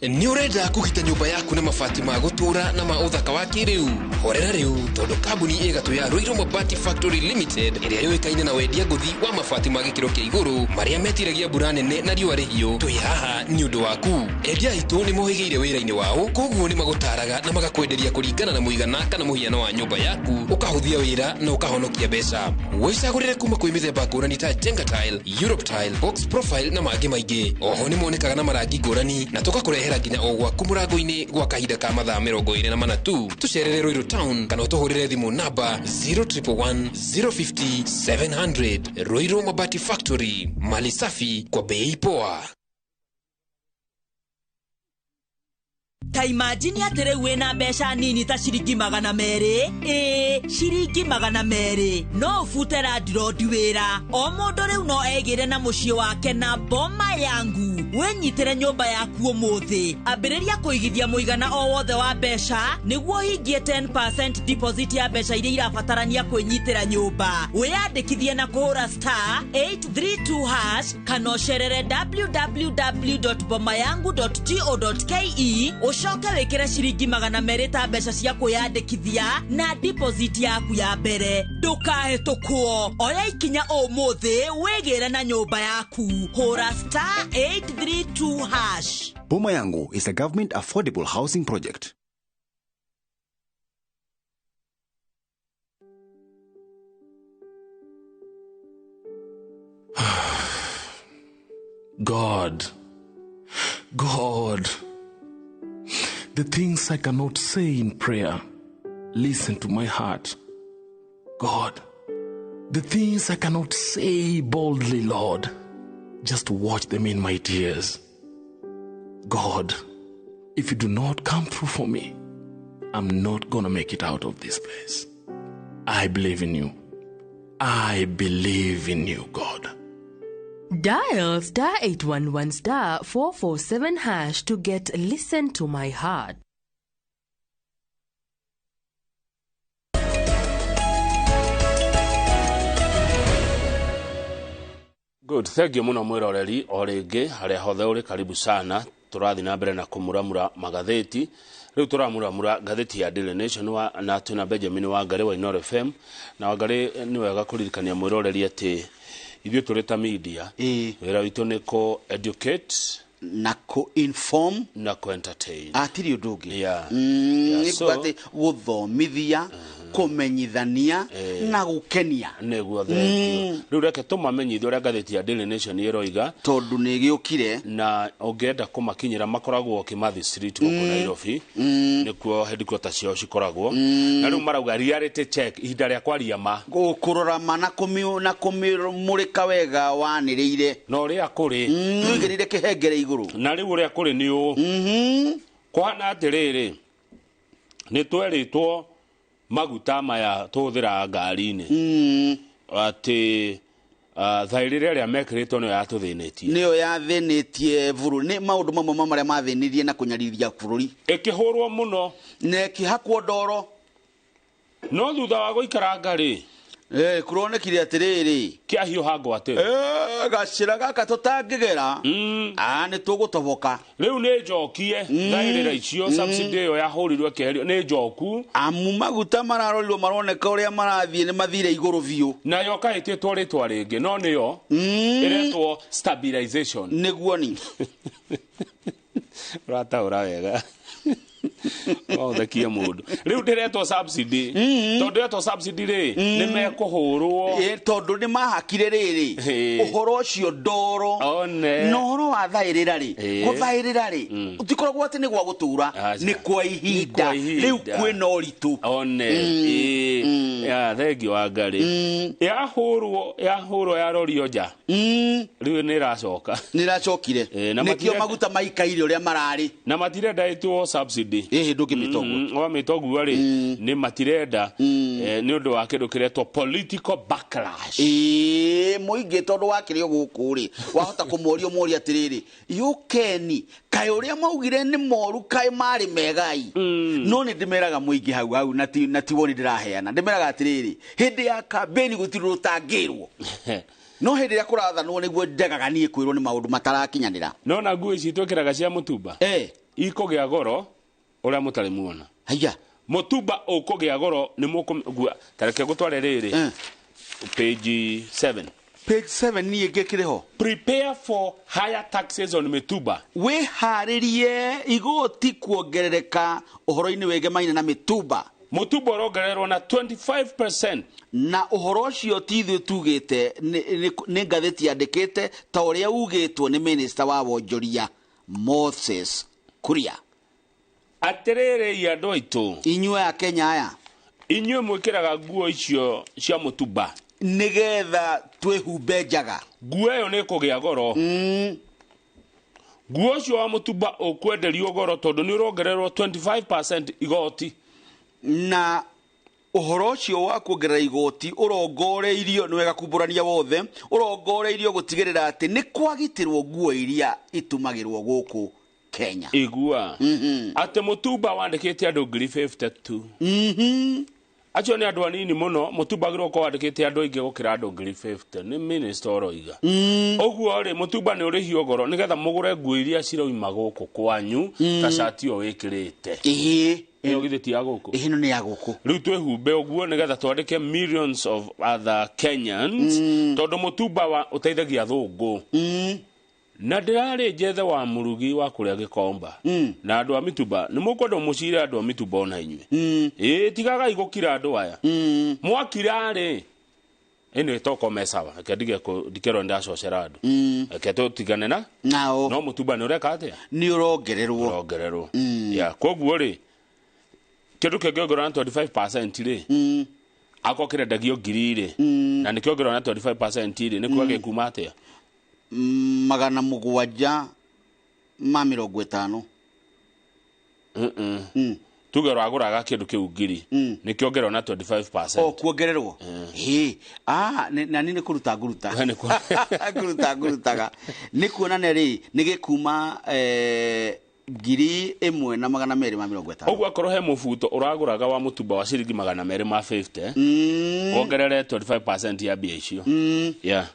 Nĩ ũrenda kũgita nyũmba yaku na mabati ma gũtũũra na ma ũthaka wa kĩrĩu? Horera rĩu tondũ kambuni ĩgatũ ya Ruiru Mabati Factory Limited ĩrĩa yũĩkaine na wendia ngũthi wa mabati ma gĩkĩro kĩa igũrũ marĩa metiragia mbura nene na riũa rĩhiũ, twĩ haha nĩ ũndũ waku. Endia aitũ nĩ mohĩgĩire wĩra-inĩ wao, koguo nĩ magũtaraga na magakwenderia kũringana na mũigana kana mũhiano wa nyũmba yaku, ũkahũthia wĩra na ũkahonokia mbeca. Wĩcagũrĩre kuma kwĩ mĩthemba ngũrani ta Jenga Tile, Europe Tile, Box Profile na mangĩ maingĩ. Oho nĩ monekaga na marangi ngũrani na tũgakũrehera nginya o gwaku mũrango-inĩ gwa kahinda ka mathaa 24 tu. Tũcerere Ruiru Town kana ũtũhũrĩre thimũ namba 0111 050 700. Ruiru Mabati Factory, mali safi kwa bei poa. Ta imagine atĩ rĩu wĩna mbeca nini ta ciringi 200, ĩĩ ciringi 200 no ũbute landlord wĩra. O mũndũ rĩu no egĩre na mũciĩ wake na Boma Yangu. Wĩnyitĩre nyũmba yaku ũmũthĩ, ambĩrĩria kũigithia mũigana o wothe wa mbeca nĩguo ũhingie 10% deposit ya mbeca iria irabatarania kwĩnyitĩra nyũmba. Wĩyandĩkithie na kũhũra star 832# kana ũcerere www.bomayangu.co.ke ucoke wikire ciringi 200 ta mbeca cia kwiyandikithia na deposit yaku ya mbere. Ndukahĩtũkwo, oya ikinya ũmũthĩ wĩgĩre na nyũmba yaku. Hũra star 8 932 hash. Boma Yangu is a government affordable housing project. God, God, the things I cannot say in prayer, listen to my heart. God, the things I cannot say boldly, Lord, just watch them in my tears. God, if you do not come through for me, I'm not gonna make it out of this place. I believe in you. I believe in you, God. Dial star 811 star 447 hash to get Listen to My Heart. Good, thank you muno mwiroreri o ringi haria hothe uri, karibu sana. Turathi na mbere na kumuramura magatheti. Riu turamuramura ngatheti ya Daily Nation wa na twina Benjamin Wangari wa Inooro FM. Na Wangari, ni wega kuririkania mwiroreri ati ithuĩ tũrĩ ta media, wĩra witũ nĩ kũ educate na kũ inform na kũ entertain, atirĩ ũndũ ũngĩ. Nĩ so kuga atĩ gũthomithia, kũmenyithania na gũkenia. Nĩguo, thengiũ. Rĩu reke tũmamenyithie ũrĩa ngathĩti ya Daily Nation ĩroiga, tondũ nĩ gĩũkire. Na ũngĩenda kũmakinyĩra makoragwo Kimathi Street gũkũ Nairobi, nĩkuo headquarters ciao cikoragwo. Na rĩu marauga reality check, ihinda rĩa kwaria ma, kũrora ma na kũmĩmũrĩka wega wanĩrĩire na ũrĩa kũrĩ. Ũigĩrĩire kĩhengere igũrũ. Na rĩu ũrĩa kũrĩ nĩ ũũ, kũhana atĩrĩrĩ, nĩ twerĩtwo maguta maya tũhũthĩraga ngari-inĩ atĩ thaĩrĩra ĩrĩa mekĩrĩtwo nĩyo yatũthĩnĩtie. Nĩyo yathĩnĩtie bũrũri. Nĩ maũndũ mamwe ma marĩa mathĩnirie na kũnyarithia bũrũri. Ĩkĩhũrwo mũno na ĩkĩhakwo ndoro. No thutha wa gũikaranga rĩ, kũronekire atĩrĩrĩ, kĩahiũha ngwatĩ. Gacĩra gaka tũtangĩgera, nĩ tũgũtoboka. Rĩu nĩ njokie thaĩrĩra icio, subsidy ĩyo yahũrirwo ĩkĩeherio nĩ njoku. Amu maguta mararorirwo maroneka ũrĩa marathiĩ nĩ mathire igũrũ biũ. Nayo kaĩtĩtwo rĩtwa rĩngĩ, no nĩyo ĩretwo stabilization. Nĩguo ni ũrataũra wega, wathekie mũndũ. Rĩu ndĩretwo subsidy, tondũ ndĩretwo subsidy rĩ, nĩ mekũhũrwo. Tondũ nĩ mahakire rĩrĩ ũhoro ũcio ndoro. One. Na ũhoro wa thaĩrĩra rĩ, gũthaĩrĩra rĩ, ũtikoragwo atĩ nĩ gwa gũtũra, nĩ kwa ihinda. Rĩu kwĩna ũritũ. One. Ya thengiũ Wangari. Yahũrwo yarorio nja, rĩu nĩ ĩracoka. Nĩ ĩracokire. Nĩkĩo maguta maikaire ũrĩa mararĩ. Na matirenda ĩtwo subsidy. Ĩhĩ, ndũngĩmĩta ũguo. Wamĩta ũguo rĩ, nĩ matirenda, nĩ ũndũ wa kĩndũ kĩretwo political backlash. Mũingĩ tondũ wakĩrĩ o gũkũ rĩ, wahota kũmoria ũmorie atĩrĩrĩ, yũkeni kaĩ ũrĩa maugire nĩ moru, kaĩ marĩ megai. No nĩ ndĩmeraga mũingĩ hau hau, na ti woni ndĩraheana, ndĩmeraga atĩrĩrĩ, hĩndĩ ya kambĩni gũtirĩ ũtangĩrwo. No hĩndĩ ĩrĩa kũrathanwo nĩguo ndegaga niĩ kwĩrwo nĩ maũndũ matarakinyanĩra. No na nguo ici twĩkĩraga cia mũtumba ikũgĩa goro ũrĩa mũtarĩ muona. Haiya. Mũtumba ũkũgĩa goro nĩ mũkũgua. Ta reke ngũtware rĩrĩ, page 7. Page 7 niĩ ngĩkĩrĩ ho. Prepare for higher taxes on mĩtumba. Wĩharĩrie igoti kuongerereka ũhoro-inĩ wĩgemaine na mĩtumba. Mũtumba ũrongererwo na 25%. Na ũhoro ũcio ti ithuĩ tugĩte, nĩ ngathĩti yandĩkĩte ta ũrĩa ugĩtwo nĩ minister wa wonjoria Moses Kuria. Atĩrĩrĩ andũ aitũ, inyuĩ a Kenya aya, inyuĩ mwĩkĩraga nguo icio cia mũtumba nĩgetha twĩhumbe njaga, nguo ĩyo nĩ ĩkũgĩa goro. Nguo ũcio wa mũtumba ũkwenderio goro tondũ nĩ ũrongererwo 25% igoti. Na ũhoro ũcio wa kuongerera igoti ũrongoreirio, nĩ wega kumbũrania wothe, ũrongoreirio gũtigĩrĩra atĩ nĩ kwagitĩrwo nguo iria itumagĩrwo gũkũ Kenya. Igua atĩ mũtumba wandĩkĩte andũ 52,000. Acio nĩ andũ anini mũno, mũtumba agĩrĩirwo gũkorwo wandĩkĩte andũ aingĩ gũkĩra andũ 50,000. Nĩ minister ũroiga. Ũguo rĩ, mũtumba nĩ ũrĩhio goro nĩgetha mũgũre nguo iria ciroima gũkũ kwanyu, ta cati ĩyo wĩkĩrĩte. Ĩyo githĩ ti ya gũkũ? Ĩno nĩ ya gũkũ. Rĩu twĩhumbe ũguo nĩgetha twandĩke millions of other Kenyans, tondũ mũtumba wa ũteithagia athũngũ. Na ndĩrarĩ njethe wa mũrugi wa kũrĩa Gĩkomba na andũ a mĩtumba nĩ mũkwenda mũcire andũ a mĩtumba ona inyuĩ. Ĩĩ, tigagai gũkira andũ aya. Mwakira rĩ, ĩno ĩtoko sawa, reke ndige ndikerwo ndacocera andũ. Reke tũtigane na nao. No mũtumba nĩ ũreka atĩa? Nĩ ũrongererwo. Ũrongererwo. Ya, koguo rĩ, kĩndũ kĩngĩongererwo na 25% rĩ, akorwo kĩrendagio 1000 rĩ, na nĩ kĩongererwo na 25% rĩ, nĩ kuga gĩkuma atĩa? 750. Tuge ũragũraga kĩndũ kĩu 1000, nĩ kĩongererwo na 25%. O kuongererwo. Ĩĩ, na niĩ nĩ kũruta nguruta. Kũruta ngurutaga. Nĩ kuonania rĩ, nĩ gĩkuma 1250. Ũguo akorwo he mũbuto ũragũraga wa mũtumba wa ciringi 250, wongerere 25% ya mbia icio. Yeah.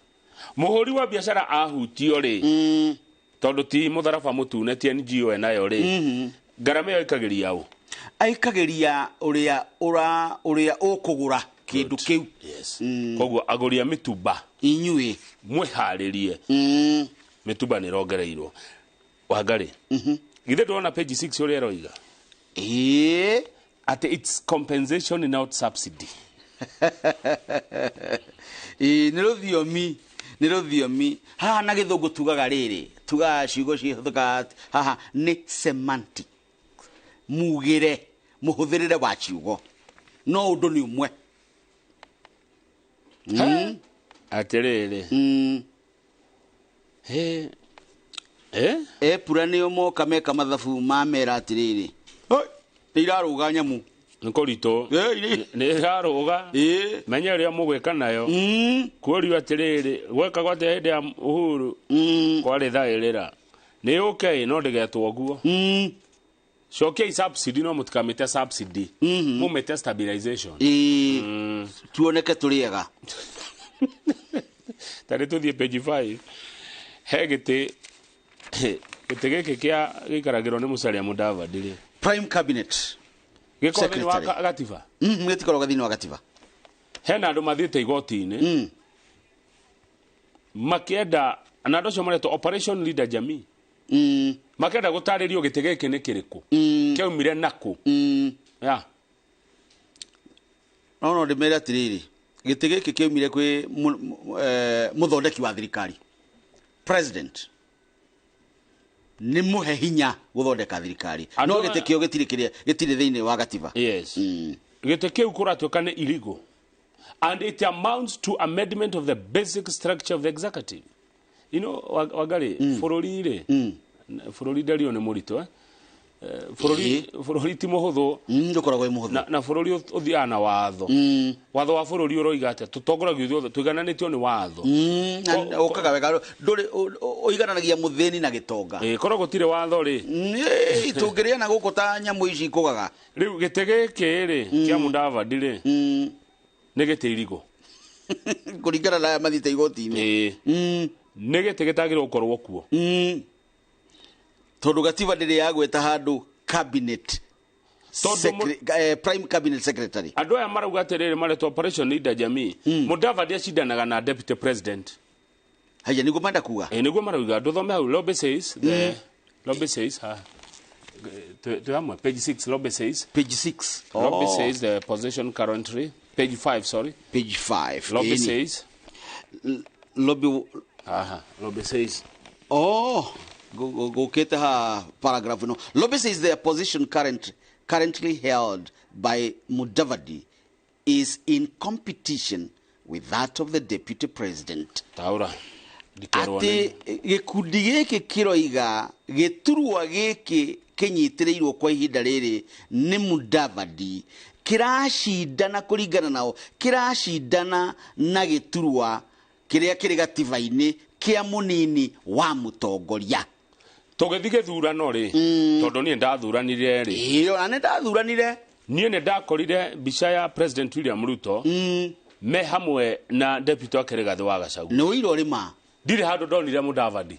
Mũhũri wa biacara ahutio rĩ, tondũ ti mũtharaba mũtune, ti NGO enayo rĩ, ngarama ĩyo aikagĩria ũ? Aikagĩria ũrĩa ũrĩa ũkũgũra kĩndũ kĩu. Yes. Koguo agũri a mĩtumba inyuĩ mwĩharĩrie, mĩtumba nĩ ĩrongereirwo. Wangarĩ, githĩ ndũrona page 6 ũrĩa ĩroiga? Ĩĩ, atĩ it's compensation not subsidy. Ĩĩ, nĩ rũthiomi, nĩ rũthiomi. Haha na gĩthũngũ tugaga rĩrĩ, tugaga ciugo cihũthĩkaga haha nĩ semantic. Mugĩre, mũhũthĩrĩre wa ciugo. No ũndũ nĩ ũmwe. Atĩrĩrĩ. He. Epura nĩo moka meka mathabu mamera atĩrĩrĩ, nĩ irarũga nyamũ. Nĩ kũritũ. Nĩ irarũga. Menya ũrĩa mũgwĩka nayo. Kuorio atĩrĩrĩ, gwekagwo atĩa hĩndĩ ya Uhuru? Kwarĩ thaĩrĩra. Nĩ yũke no ndĩgetwo ũguo. Cokiai subsidy no mũtikamĩte subsidy. Mũmĩte stabilization. Tuoneke tũrĩ ega. Ta rĩ tũthiĩ page 5. He gĩtĩ gĩtĩ gĩkĩ kĩa gĩikaragĩrwo nĩ Musalia Mudavadi rĩ. Prime Cabinet Gĩkoragwo thĩinĩ wa gatiba. Gĩtikoragwo thĩinĩ wa gatiba. Hena andũ mathiĩte igoti-inĩ makĩenda, na andũ acio maretwo Operation Leader Jamii. Makĩenda gũtarĩrio gĩtĩ gĩkĩ nĩ kĩrĩkũ, kĩaumire nakũ. Ya. No ndĩmere atĩrĩrĩ, gĩtĩ gĩkĩ kĩaumire kwĩ mũthondeki wa thirikari, president. Nĩ mũhe hinya gũthondeka thirikari. No gĩtĩ kĩo gĩtirĩ gĩtirĩ thĩinĩ wa gatiba. Yes. Gĩtĩ kĩu kũratuĩka nĩ illegal and it amounts to amendment of the basic structure of the executive. You know, Wangari, bũrũri rĩ, bũrũri ndario nĩ mũritũ, bũrũri ti mũhũthũ. Ndũkoragwo wĩ mũhũthũ. Na bũrũri ũthiaga na watho. Watho wa bũrũri ũroiga atĩa? Tũtongoragio ithuothe, tũigananĩtio nĩ watho. Na ũkaga wega, ndũrĩ ũigananagia mũthĩni na gĩtonga. Korwo gũtirĩ watho rĩ. Tũngĩrĩa na gũkũ ta nyamũ ici ikũgaga. Rĩu gĩtĩ gĩkĩ rĩ, kĩa Mudavadi rĩ, nĩ gĩtĩ irigũ. Kũringana na aya mathiĩte igoti-inĩ. Nĩ gĩtĩ gĩtagĩrĩirwo gũkorwo kuo. Tondũ gatiba ndĩrĩ yagweta handũ cabinet prime cabinet secretary. Andũ aya marauga atĩrĩrĩ, maretwo Operation Leader Jamii. Mudavadi acindanaga na deputy president. Haya, nĩguo menda kuga. Nĩguo marauga. Ndũthome hau. Lobby says the lobby says ha. Twĩ hamwe page 6. Lobby says page 6. Lobby says the position currently page 5, sorry. Page 5. Lobby says lobby. Aha, lobby says. Oh, go ha paragraph no. Lobby says the position currently held by Mudavadi is in competition with that of the deputy president. Taura. Atĩ gĩkundi gĩkĩ kĩroiga gĩturwa gĩkĩ kĩnyitĩrĩirwo kwa ihinda rĩrĩ nĩ Mudavadi kĩracindana kũringana nao, kĩracindana na gĩturwa kĩrĩa kĩrĩ gatiba-inĩ kĩa mũnini wa mũtongoria. Tũgĩthiĩ gĩthurano rĩ, tondũ niĩ ndathuranire rĩ. Ĩĩ, ona nĩ ndathuranire. Niĩ nĩ ndakorire mbica ya President William Ruto me hamwe na deputy wake Rigathi wa Gachagua. Nĩ ũira ũrĩ Ndirĩ handũ ndonire Mudavadi.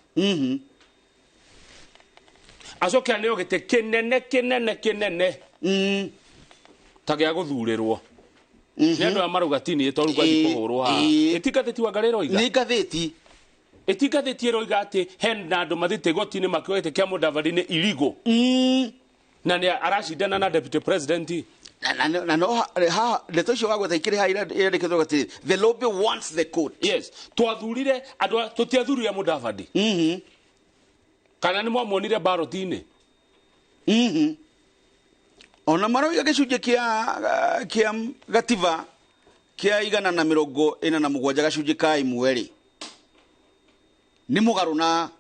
Acoke aneo gĩtĩ kĩnene kĩnene kĩnene ta gĩa gũthurĩrwo. Nĩ andũ aya marauga ti niĩ tondũ ngathiĩ kũhũrwo haha. Ĩti ngathĩti Wangari ĩroiga? Nĩ ngathĩti. Ĩti ngathĩti ĩroiga atĩ hena andũ mathiĩte igoti-inĩ makĩoya gĩtĩ kĩa Mudavadi nĩ illegal. Na nĩ aracindana na deputy president. Na no ha ndeto icio wagweta ikĩrĩ haha irandĩkĩtwo atĩrĩ, the lobby wants the court. Yes, twathurire andũ, tũtiathurire Mudavadi. Kana nĩ mwamuonire ballot-inĩ? Ona maroiga gĩcunjĩ kĩa gatiba kĩa 147 gacunjĩ ka 1 rĩ, nĩ mũgarũ na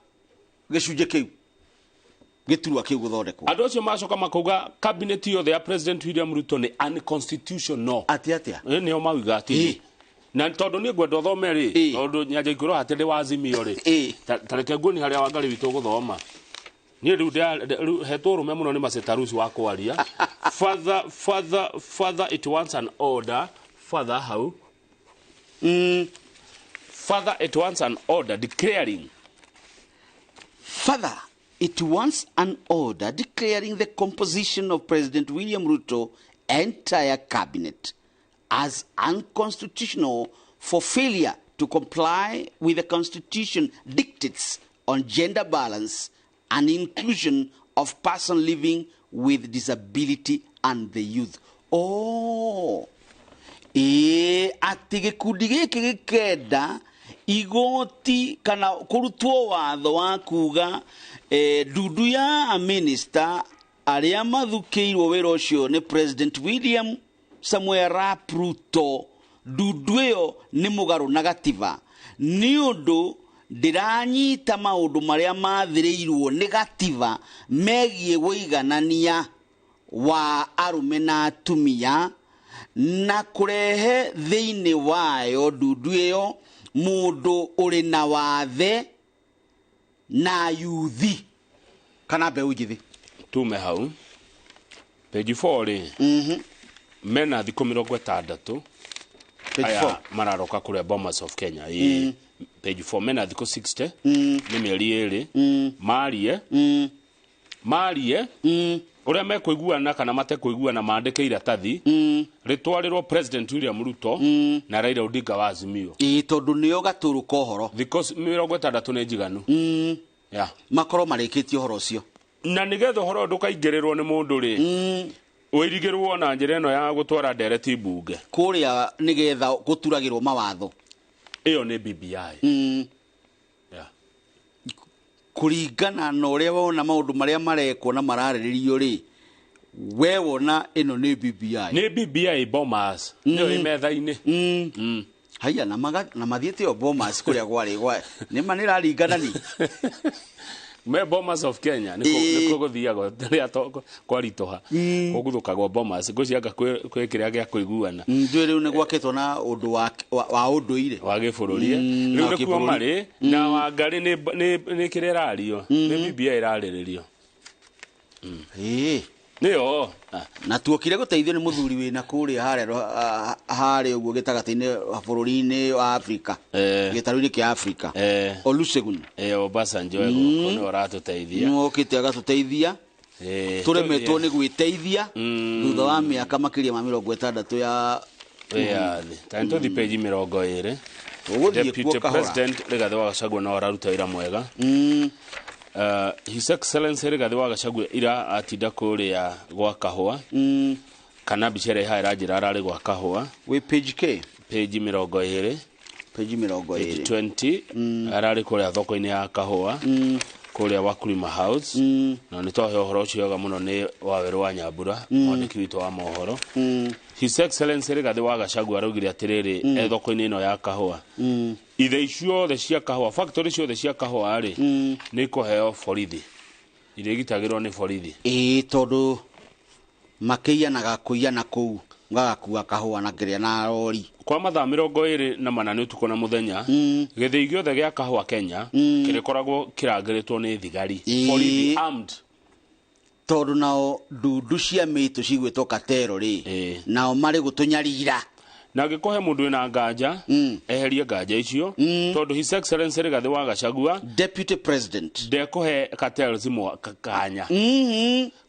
gĩcunjĩ kĩu gĩturwa kĩu gũthondekwo. Andũ acio macoka makauga cabinet yothe ya President William Ruto nĩ unconstitutional. Atĩ atĩa? Nĩo mauga atĩ. Na tondũ niĩ ngwenda ũthome rĩ, tondũ Nyanja Ikũrũ hatĩ wa Azimio rĩ, ta reke nguonie harĩa Wangarĩ witũ ũgũthoma. Niĩ rĩu hetwo ũrũme mũno nĩ Macetarusi wa kwaria. Further it wants an order. Further how? Further it wants an order declaring. Further it wants an order declaring the composition of President William Ruto entire cabinet as unconstitutional for failure to comply with the constitution dictates on gender balance and inclusion of person living with disability and the youth. Oh, atĩ gĩkundi gĩkĩ gĩkenda igoti kana kũrutwo watho wa kuga ndundu ya minister arĩa mathukĩirwo wĩra ũcio nĩ President William Samuel Arap Ruto, ndundu ĩyo nĩ mũgarũ na gatiba nĩ ũndũ ndĩranyita maũndũ marĩa mathĩrĩirwo nĩ gatiba megiĩ wũiganania wa arũme na atumia na kũrehe thĩinĩ wayo ndundu ĩyo mũndũ ũrĩ na wathe na yuthi kana mbeũ njĩthĩ. Tume hau page 4 rĩ, mena thikũ 60 aya mararoka kũrĩa Bomas of Kenya. Page 4 mena thikũ 60 nĩ mĩeri 2 marie ũrĩa mekũiguana kana matekũiguana maandĩke iratathi rĩtwarĩrwo President William Ruto na Raila Odinga wa Azimio. Ĩĩ, tondũ nĩo gatũrũ ka ũhoro. Thikũ 60 nĩ njiganu. Makorwo marĩkĩtie ũhoro ũcio. Na nĩgetha ũhoro ndũkaingĩrĩrwo nĩ mũndũ rĩ, ũirigĩrwo na njĩra ĩno ya gũtwara ndereti mbunge kũrĩa nĩgetha gũturagĩrwo mawatho. Ĩyo nĩ BBI. Kũringana na ũrĩa wona maũndũ marĩa marekwo na mararĩrĩrio rĩ, we wona ĩno nĩ BBI. Nĩ BBI Bomas. Nĩyo ĩ metha-inĩ. Haiya, na mathiĩte o Bomas kũrĩa kwarĩ gwa nĩ ma nĩraringana ni. Me Bomas of Kenya nĩkuo gũthiagwo rĩrĩa kwaritũha kũguthũkagwo Bomas ngũcianga kwĩ kĩrĩa gĩa kũiguana. Njũĩ rĩu nĩ gwakĩtwo na ũndũ wa ũndũire wa gĩbũrũri. Rĩu nĩkuo marĩ na Wangarĩ nĩ kĩrĩa ĩrario nĩ BBI ĩrarĩrĩrio. Nĩyo. Na tuokire gũteithio nĩ mũthuri wĩna kũrĩa harĩa ũguo gĩtagatĩ-inĩ bũrũri-inĩ wa Afrika, gĩtarũ-inĩ kĩa Afrika, Olusegun Obasanjo egũkũ nĩwe ũratũteithia. Nĩwe ũkĩte agatũteithia. Tũremetwo nĩ gwĩteithia thutha wa mĩaka makĩria ma 60 ya wĩyathi. Ta nĩtũthiĩ page 20. Deputy President Rigathi wa Gachagua no araruta wĩra mwega. His Excellency Rigathi wa Gachagua ira atinda kũrĩa gwa kahũa. Kana mbica ĩrĩa ĩhaha ĩranjĩra ararĩ gwa kahũa. Wĩ page K? Page 20. Page 20. Page 20. Ararĩ kũrĩa thoko-inĩ ya kahũa. Kũrĩa Wakulima House. Na nĩ twahe ũhoro ũcio wega mũno nĩ Wawerũ wa Nyambura, mwandĩki witũ wa mohoro. His Excellency Rigathi wa Gachagua araugire atĩrĩrĩ, e thoko-inĩ ĩno ya kahũa. Ithei ciothe cia kahũa, factory ciothe cia kahũa rĩ, nĩ ikũheo borithi. Iria igitagĩrwo nĩ borithi. Ĩĩ, tondũ makĩiyanaga kũiyana kũu gagakua kahũa na kĩrĩa na rori. Kwa mathaa 24 nĩ ũtukũ na mũthenya, gĩthĩi gĩothe gĩa kahũa Kenya kĩrĩkoragwo kĩrangĩrĩtwo nĩ thigari. Borithi armed. Tondũ nao ndundu cia mĩtũ cigwĩtwo katero rĩ, nao marĩ gũtũnyarira. Na angĩkũhe mũndũ wĩna nganja, eherie nganja icio, tondũ His Excellency Rigathi wa Gachagua Deputy President ndekũhe cartels kanya.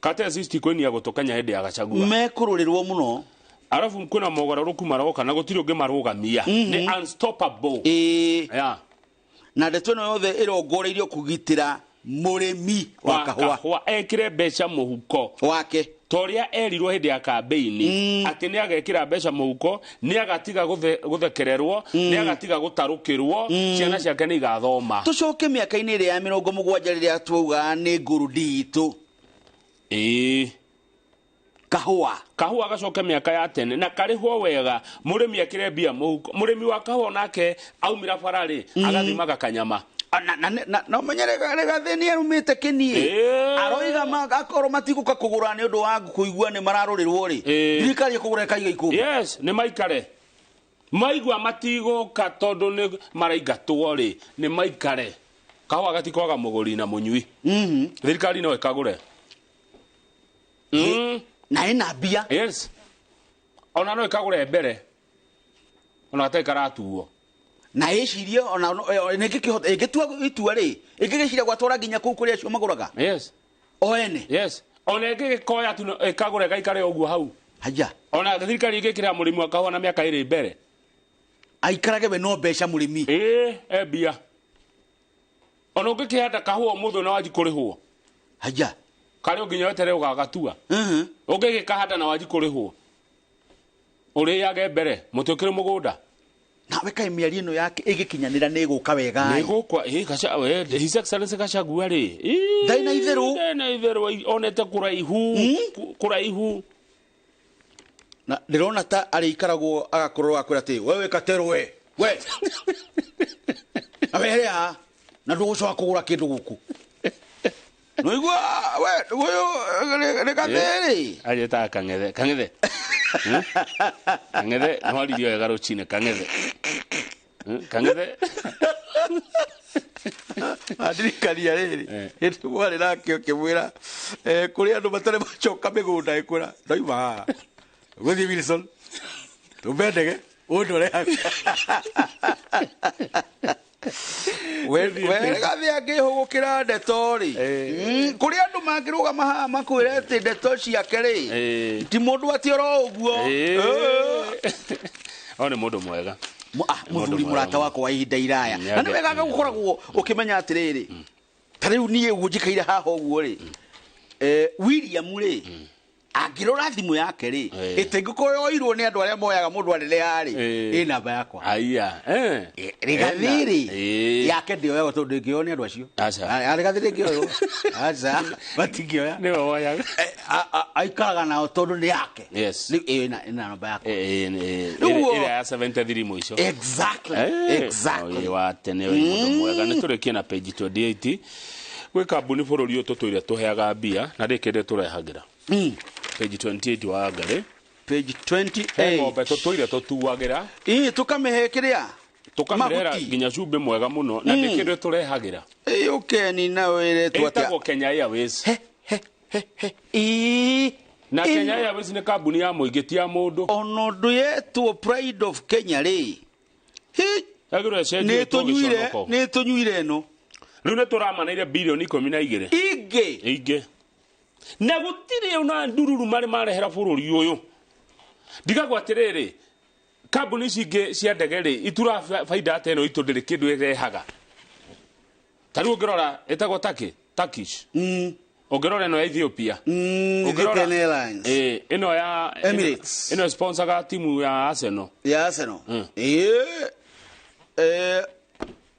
Cartels itikũinia gũtũ Kenya hĩndĩ ya Gachagua. Mekũrũrĩrwo mũno. Arabu kwĩna mogarũrũku maroka na gũtirĩ ũngĩ marũgamia. Nĩ unstoppable. Na ndeto ĩno yothe ĩrongoreirio kũgitĩra mũrĩmi wa kahũa ekĩre mbeca mũhuko wake toria erirwo hĩndĩ ya kambeini atĩ nĩ agekĩra mbeca mũhuko, nĩ agatiga gũthekererwo, nĩ agatiga gũtarũkĩrwo, ciana ciake nĩ igathoma. Tũcoke mĩaka-inĩ ĩrĩa ya 70 rĩrĩa twauga nĩ ngũrũndi itũ. Ĩĩ. Kahũa gacoke mĩaka ya tene na karĩhwo wega, mũrĩmi ekĩre mbia mũhuko, mũrĩmi wa kahũa nake aumĩra bara rĩ agathimaga kanyama. Na ũmenye Rigathĩ nĩ arumĩte kĩniĩ aroiga akorwo matigũka kũgũra nĩ ũndũ wa kũigua nĩ mararũrĩrwo rĩ, thirikari ĩkũgũra ĩkaiga ikũmbĩ. Yes, nĩ maikare maigua matigũka tondũ nĩ maraingatwo rĩ, nĩ maikare. Kahũa gatikwaga mũgũri na mũnyui. Thirikari no ĩkagũre. Na ĩna mbia. Yes. Ona no ĩkagũre mbere ona gatarĩ karatuo. Na ĩcirie ona nĩngĩkĩhota ĩngĩtua itua rĩ, ĩngĩgĩciria gwatwara nginya kũu kũrĩa acio magũraga. Yes. O ene. Yes. Ona ĩngĩgĩkoya tu ĩkagũra ĩgaikare ũguo hau. Haya. Ona thirikari ĩngĩkĩra mũrĩmi wa kahũa na mĩaka ĩrĩ mbere. Aikarage we no mbeca mũrĩmi. Ĩĩ, e mbia. Ona ũngĩkĩhanda kahũa ũmũthĩ na wanji kũrĩhwo. Haya. Karĩ nginya weterere ũgagatua. Ũngĩgĩkahanda na wanji kũrĩhwo. Ũrĩage mbere, mũtĩ ũkĩrĩ mũgũnda. Nawe kaĩ mĩario ĩno yake ĩgĩkinyanĩra nĩ ĩgũka wega. Nĩ ĩgũka, ĩ His Excellency Gachagua rĩ. Ndarĩ na itherũ. Ndarĩ na itherũ, onete kũraihu, kũraihu. Na ndĩrona ta arĩikaragwo agakorwo akwĩra atĩ wewe Katero we. We. Na wehere haha na ndũgũcoka kũgũra kĩndũ gũkũ. Noigua we ũyũ Rigathĩ rĩ. Ajetaga Kang'ethe, Kang'ethe. Kang'ethe nwaririe wega rũcinĩ Kang'ethe. Kang'ethe. Andirikania rĩrĩ hĩndĩ mwarĩ nake ũkĩmwĩra kũrĩ andũ matarĩ macoka mĩgũnda ĩkwĩra ndoima haha gũthiĩ Wilson tũmbe ndege ũndore Rigathĩ angĩhũgũkĩra ndeto rĩ, kũrĩ andũ mangĩrũgama haha makwĩre atĩ ndeto ciake rĩ ti mũndũ atĩ oro ũguo. O nĩ mũndũ mwega. Mũthuri mũrata wakwa wa ihinda iraya. Na nĩ wega gũkoragwo ũkĩmenya atĩrĩrĩ, ta rĩu niĩ ũguo njikaire haha ũguo rĩ, William rĩ angĩrora thimũ yake rĩ ĩtĩngĩkorwo yoirwo nĩ andũ arĩa moyaga mũndũ anene rĩ, ĩ namba yakwa. Aya. Rigathĩ rĩ yake ndĩoyagwo tondũ ndĩngĩoywo nĩ andũ acio. Rigathĩ ndĩngĩoywo. Aca, matingĩoya. Nĩwe woyaga. Aikaraga nao tondũ nĩ yake. Yes. Rĩu ĩna namba yakwa. Ĩrĩa ya 73 mũico. Exactly. Exactly. Wa tene wĩ mũndũ mwega. Nĩ tũrĩkie na page 28. Gwĩ kambuni bũrũri ũyũ tũtũire tũheaga mbia na ndĩ kĩndũ tũrehagĩra. Page 28 wa Ngarĩ. Page 28. He ng'ombe tũtũire tũtuagĩra. Ĩĩ, tũkamĩhe kĩrĩa? Tũkamĩrehera nginya cumbĩ mwega mũno na ndĩ kĩndũ tũrehagĩra. Ĩĩ, ũkeni na wĩrĩtwo atĩa? Ĩtagwo Kenya Airways. He, he, he, he. Ĩĩ. Na Kenya Airways nĩ kambuni ya mũingĩ ti ya mũndũ. Ona ũndũ yetwo Pride of Kenya rĩ. Yagĩrĩirwo ĩcenjio ĩtwo gĩconoko. Nĩ tũnyuire ĩno. Rĩu nĩ tũramanĩire bilioni 12. Ingĩ. Ingĩ. Na gũtirĩ ona ndururu marĩ marehera bũrũri ũyũ. Ndigagwo atĩrĩrĩ, kambuni ici ingĩ cia ndege rĩ ituraga baida atĩa ĩno itũ ndĩrĩ kĩndũ ĩrehaga. Ta rĩu ũngĩrora ĩtagwo Turkish. Ũngĩrora ĩno ya Ethiopia. Ethiopian Airlines. Ĩno ya Emirates. Ĩno sponsoraga timu ya Arsenal. Ya Arsenal.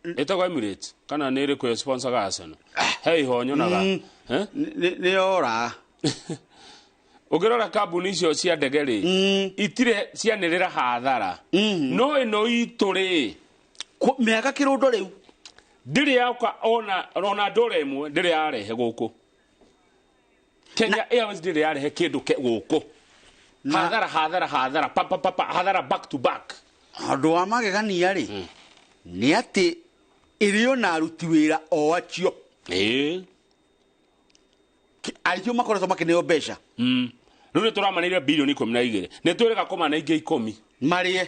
Ĩtagwo Emirates kana nĩ ĩrĩkũ sponsoraga Arsenal? He iho nyonaga. Nĩ yora. Ũngĩrora kambuni icio cia ndege rĩ itirĩ cianĩrĩra hathara. No ĩno itũ rĩ mĩaka kĩrũndo rĩu ndĩrĩ yoka ona ndora ĩmwe ndĩrĩ yarehe gũkũ. Kenya Airways ndĩrĩ yarehe kĩndũ gũkũ. Hathara hathara hathara pa pa pa hathara back to back. Ũndũ wa magegania rĩ nĩ atĩ ĩrĩ ona aruti wĩra o acio. Acio makoretwo makĩneo mbeca. Rĩu nĩ tũramanĩire bilioni 12. Nĩ twĩrĩga kũmana ingĩ 10. Marĩe.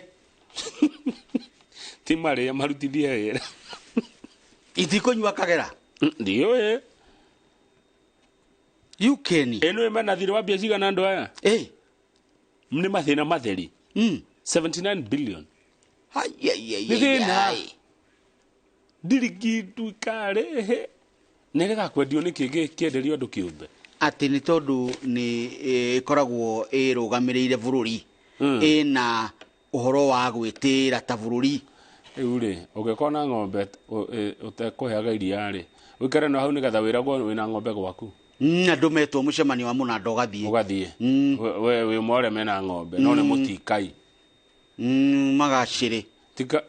Ti marĩe marutithie wĩra. Itikũnyua Kagera. Ndiũĩ. Yukeni. Ĩno ĩmena thirĩ wa mbia cigana andũ aya? Nĩ mathĩna matheri. 79 billion. Nĩ thĩna. Ndirĩ kĩndũ ikarehe. Nĩ rĩgakwendio nĩkĩ gĩkĩenderio andũ kĩũmbe? Atĩ nĩ tondũ nĩ ĩkoragwo ĩrũgamĩrĩire bũrũri. Ĩna ũhoro wa gwĩtĩĩra ta bũrũri. Rĩu rĩ, ũngĩkorwo na ng'ombe ũtekũheaga iria rĩ, ũikare no hau nĩgetha wĩragwo wĩna ng'ombe gwaku. Andũ metwo mũcemanio wa mũnanda ũgathiĩ. Ũgathiĩ. We wĩ ũmwe wa arĩa mena ng'ombe, no nĩ mũtikai. Magacĩrĩ. Tika.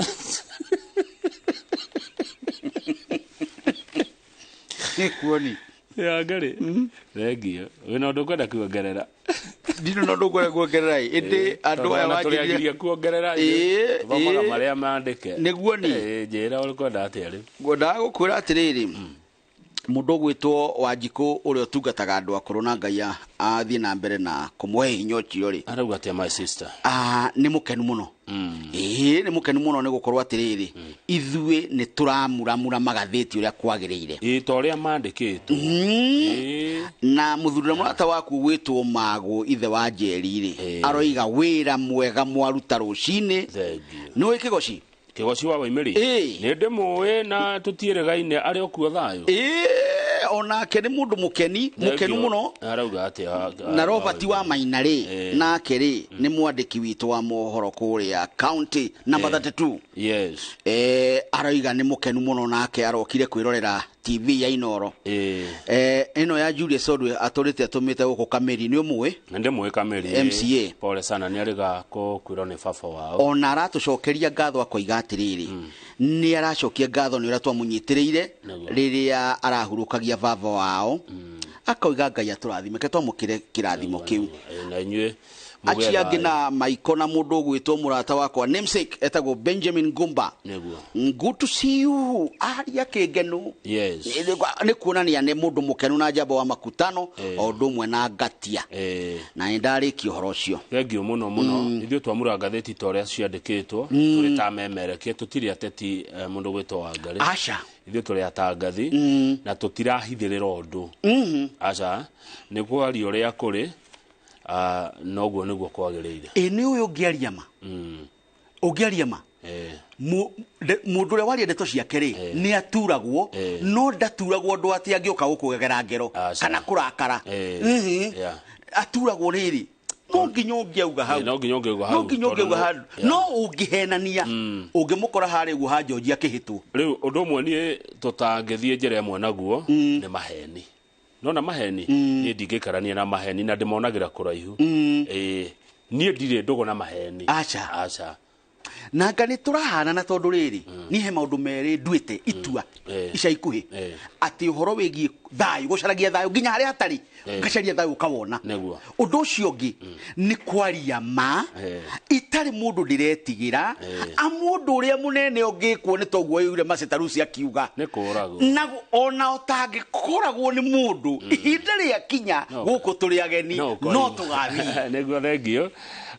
Nĩkuoni. Ya Ngarĩ. Thengio. Wĩna ũndũ ũkwenda kuongerera? Ndirĩ na ũndũ ngwenda kuongerera ĩ, ĩndĩ andũ aya Tondũ ona tũrĩagiria kuongerera Ĩĩ, Tũthomaga ĩĩ. marĩa mandĩke. Nĩguo ni. Njĩra ũkwenda atĩa rĩu? Ngwendaga gũkwĩra atĩrĩrĩ, mũndũ ũgwĩtwo Wanjikũ ũrĩa ũtungataga andũ akũrũ na Ngai athiĩ na mbere na kũmũhe hinya ũcio rĩ. Arauga atĩa my sister? Nĩ mũkenu mũno. Ĩĩ, nĩ mũkenu mũno nĩ gũkorwo atĩrĩrĩ, ithuĩ nĩ tũramuramura magathĩti ũrĩa kwagĩrĩire. Ĩĩ, ta ũrĩa mandĩkĩtwo. Ĩĩ. Na mũthuri na mũrata waku gwĩtwo Magũ ithe wa Njeri rĩ, aroiga wĩra mwega mwaruta rũcinĩ. Thengiũ. Nĩ ũĩ Kĩgoci? Kĩgoci wa Waimĩrĩ? Ĩĩ. Nĩ ndĩmũĩ na tũtiĩrĩgaine arĩ o kuo thayũ. Ĩĩ, onake nĩ mũndũ mũkeni, mũkenu mũno. Arauga atĩa? Na Robert wa Maina rĩ, nake rĩ, nĩ mwandĩki witũ wa mohoro kũrĩa county number 32. Yes. Aroiga nĩ mũkenu mũno nake arokire kwĩrorera TV ya Inoro. Ĩno ya Julius Odwe atũrĩte atũmĩte gũkũ Kamĩri, nĩ ũmũĩ? Nĩ ndĩmũĩ Kamĩri. MCA. Pole sana, nĩ arĩga kũkwĩrwo nĩ baba wao. Ona aratũcokeria ngatho akoiga atĩrĩrĩ, nĩ aracokia ngatho nĩ ũrĩa twamũnyitĩrĩire rĩrĩa arahurũkagia baba wao. Akoiga Ngai atũrathime, ke twamũkĩre kĩrathimo kĩu. Na inyuĩ Acio angĩ na Maiko na mũndũ ũgwĩtwo mũrata wakwa namesake etagwo Benjamin Gumba. Nĩguo. Good to see you. Aria kĩngenu. Yes. Nĩ kuonania nĩ mũndũ mũkenu na njamba wa makutano o ũndũ ũmwe na ngatia. Na nĩ ndarĩkia ũhoro ũcio. Thengiũ mũno mũno. Ithuĩ twamura ngathĩti ta ũrĩa ciandĩkĩtwo, tũrĩ ta memerekie, tũtirĩ ateti mũndũ ũgwĩtwo Wangarĩ. Aca. Ithuĩ tũrĩ atangathi na tũtirahithĩrĩra ũndũ. Aca, nĩ kwaria ũrĩa kũrĩ. Noguo nĩguo kwagĩrĩire. Ĩ nĩ ũyũ ũngĩaria ma? Ũngĩaria ma? Mũndũ ũrĩa waria ndeto ciake rĩ, nĩ aturagwo, no ndaturagwo ũndũ atĩ angĩũka gũkũgegera ngero kana kũrakara. Aturagwo rĩrĩ, no nginya ũngĩauga hau. No nginya ũngĩauga hau. No nginya ũngĩauga hau. No ũngĩhenania, ũngĩmũkora harĩa ũguo ha George akĩhĩtwo. Rĩu ũndũ ũmwe niĩ tũtangĩthiĩ njĩra ĩmwe naguo nĩ maheni. Nona maheni, niĩ ndingĩikarania na maheni na ndĩmonagĩra kũraihu. Niĩ ndirĩ ndũgũ na maheni. Aca. Aca. Na nga nĩ tũrahanana tondũ rĩrĩ, niĩ he maũndũ merĩ nduĩte itua ica ikuhĩ. Atĩ ũhoro wĩgiĩ thayũ, gũcaragia thayũ nginya harĩa hatarĩ, ngacaria thayũ ũkawona. Nĩguo. Ũndũ ũcio ũngĩ nĩ kwaria ma, itarĩ mũndũ ndĩretigĩra, a mũndũ ũrĩa mũnene ũngĩkwo nĩ toguo ũire Macetarusi akiuga. Nĩ kũragwo. Na ona ũtangĩkoragwo nĩ mũndũ, ihinda rĩakinya gũkũ tũrĩ ageni, no tũgathiĩ. Nĩguo, thengio.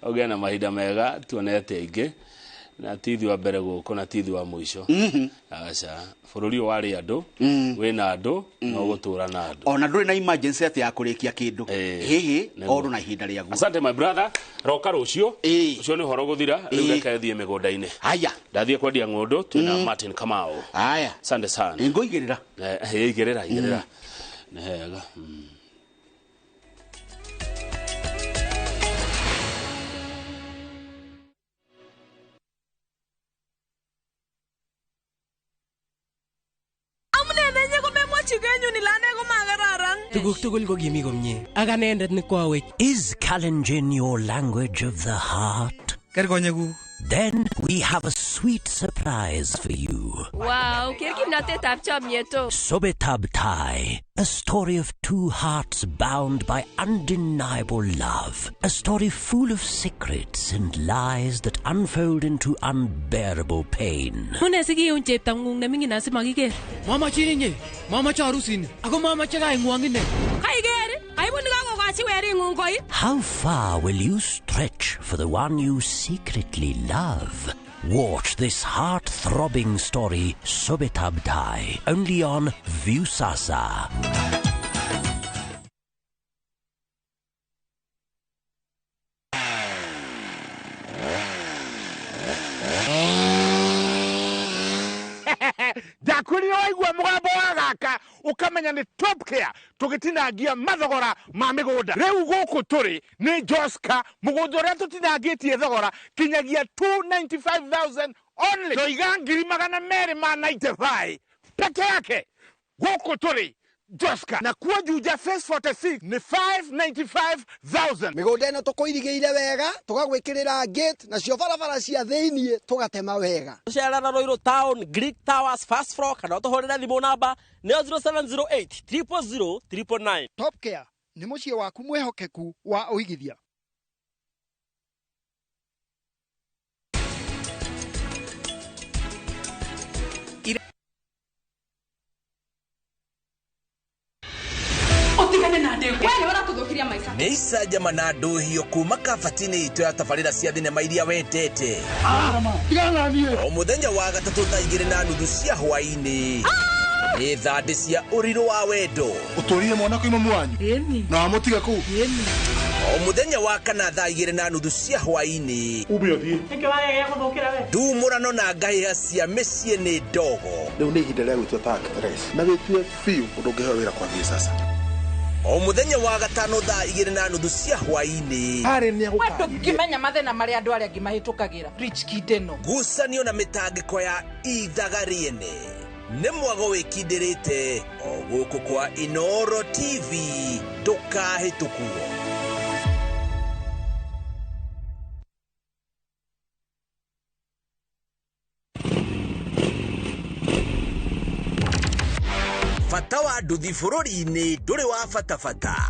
Ũgĩe na mahinda mega, tuonete aingĩ. Na ti ithuĩ wa mbere gũkũ na ti ithuĩ wa mũico. Aca, bũrũri ũyũ warĩ andũ, wĩna andũ, na ũgũtũra na andũ. Ona ndũrĩ na emergency atĩ ya kũrĩkia kĩndũ. Hĩhĩ, o ũndũ na ihinda rĩaguo. Asante my brother, roka rũciũ. Ũcio nĩ ũhoro gũthira, rĩu reke thiĩ mĩgũnda-inĩ. Haya. Ndathiĩ kwendia ng'ũndũ, twĩna Martin Kamau. Haya. Asante sana. Nĩngũigĩrĩra. Igĩrĩra, igĩrĩra. Nĩ hega. Tuguk tugul ko kimi komie. Ak anendet ne kwawech. Is Kalenjin your language of the heart? Ker konyekuk. Then we have a sweet surprise for you. Wow, ker kimnatetab chomyet o. Sobetab Tai, a story of two hearts bound by undeniable love. A story full of secrets and lies that unfold into unbearable pain. Mune sikiun cheptang'ung neming'in asimakiker. Mamachin inye, mamache arusini, ako mamache kaing'wong ine. Kaiker, aibu nikakokochi wering'ung koi. How far will you stretch for the one you secretly love? Watch this heart-throbbing story, Sobetab Tai, only on Viusasa. Waigua mũgambo wa gaka ũkamenya nĩ Top Care tũgĩtinangia mathogora ma mĩgũnda. Rĩu gũkũ tũrĩ nĩ Joska, mũgũnda ũrĩa tũtinangĩtie thogora kinyagia 295,000 only. Toiga 295,000 peke yake. Gũkũ tũrĩ Joska, na kuo Juja phase 46 nĩ 595,000. Mĩgũnda ĩno tũkũirigĩire wega, tũgagwĩkĩrĩra gate, nacio barabara cia thĩiniĩ tũgatema wega. Tũcerera Ruiru Town, Greek Towers, first floor, kana ũtũhũrĩre thimũ namba nĩyo 0708 000 999. Top Care nĩ mũciĩ waku mwĩhokeku wa ũigithia. Ũtigane na ndĩgwa. We nĩ ũratũthũkiria maica. Nĩ icanjama na ndũhio kuma kabati-inĩ itũ ya tabarĩra cia thinema iria wendete. O mũthenya wa gatatũ thaa 2:30 cia hwaĩ-inĩ. Nĩ thandĩ cia ũrirũ wa wendo. Ũtũrire mwana kwĩ mamu wanyu na wamũtiga kũu. O mũthenya wa kana thaa 2:30 cia hwaĩ-inĩ. Ume ũthiĩ. Nĩkĩ wagegea gũthũkĩra we? Ndumũrano na ngahĩha cia mĩciĩ nĩ ndogo. Rĩu nĩ ihinda rĩa gwĩtua ta actress na wĩtue biũ ũndũ ũngĩheo wĩra kwambia sasa. O mũthenya wa gatano thaa 2:30 cia hwaĩ-inĩ. Harĩ nĩ We ndũngĩmenya mathĩna marĩa andũ arĩa angĩ mahĩtũkagĩra. Rich kid ĩno. Ngucanio na mĩtangĩko ya ithaga rĩene. Nĩ mwago wĩkindĩrĩte o gũkũ kwa Inooro TV, ndũkahĩtũkwo. Bata wa nduthi bũrũri-inĩ ndũrĩ wa bata bata.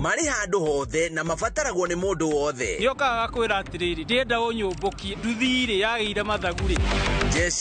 Marĩ handũ hothe na mabataragwo nĩ mũndũ wothe. Nĩokaga kwĩra atĩrĩrĩ, ndĩrenda ũnyũmbũkie, nduthi-rĩ yagĩire mathagu-rĩ. Jeshi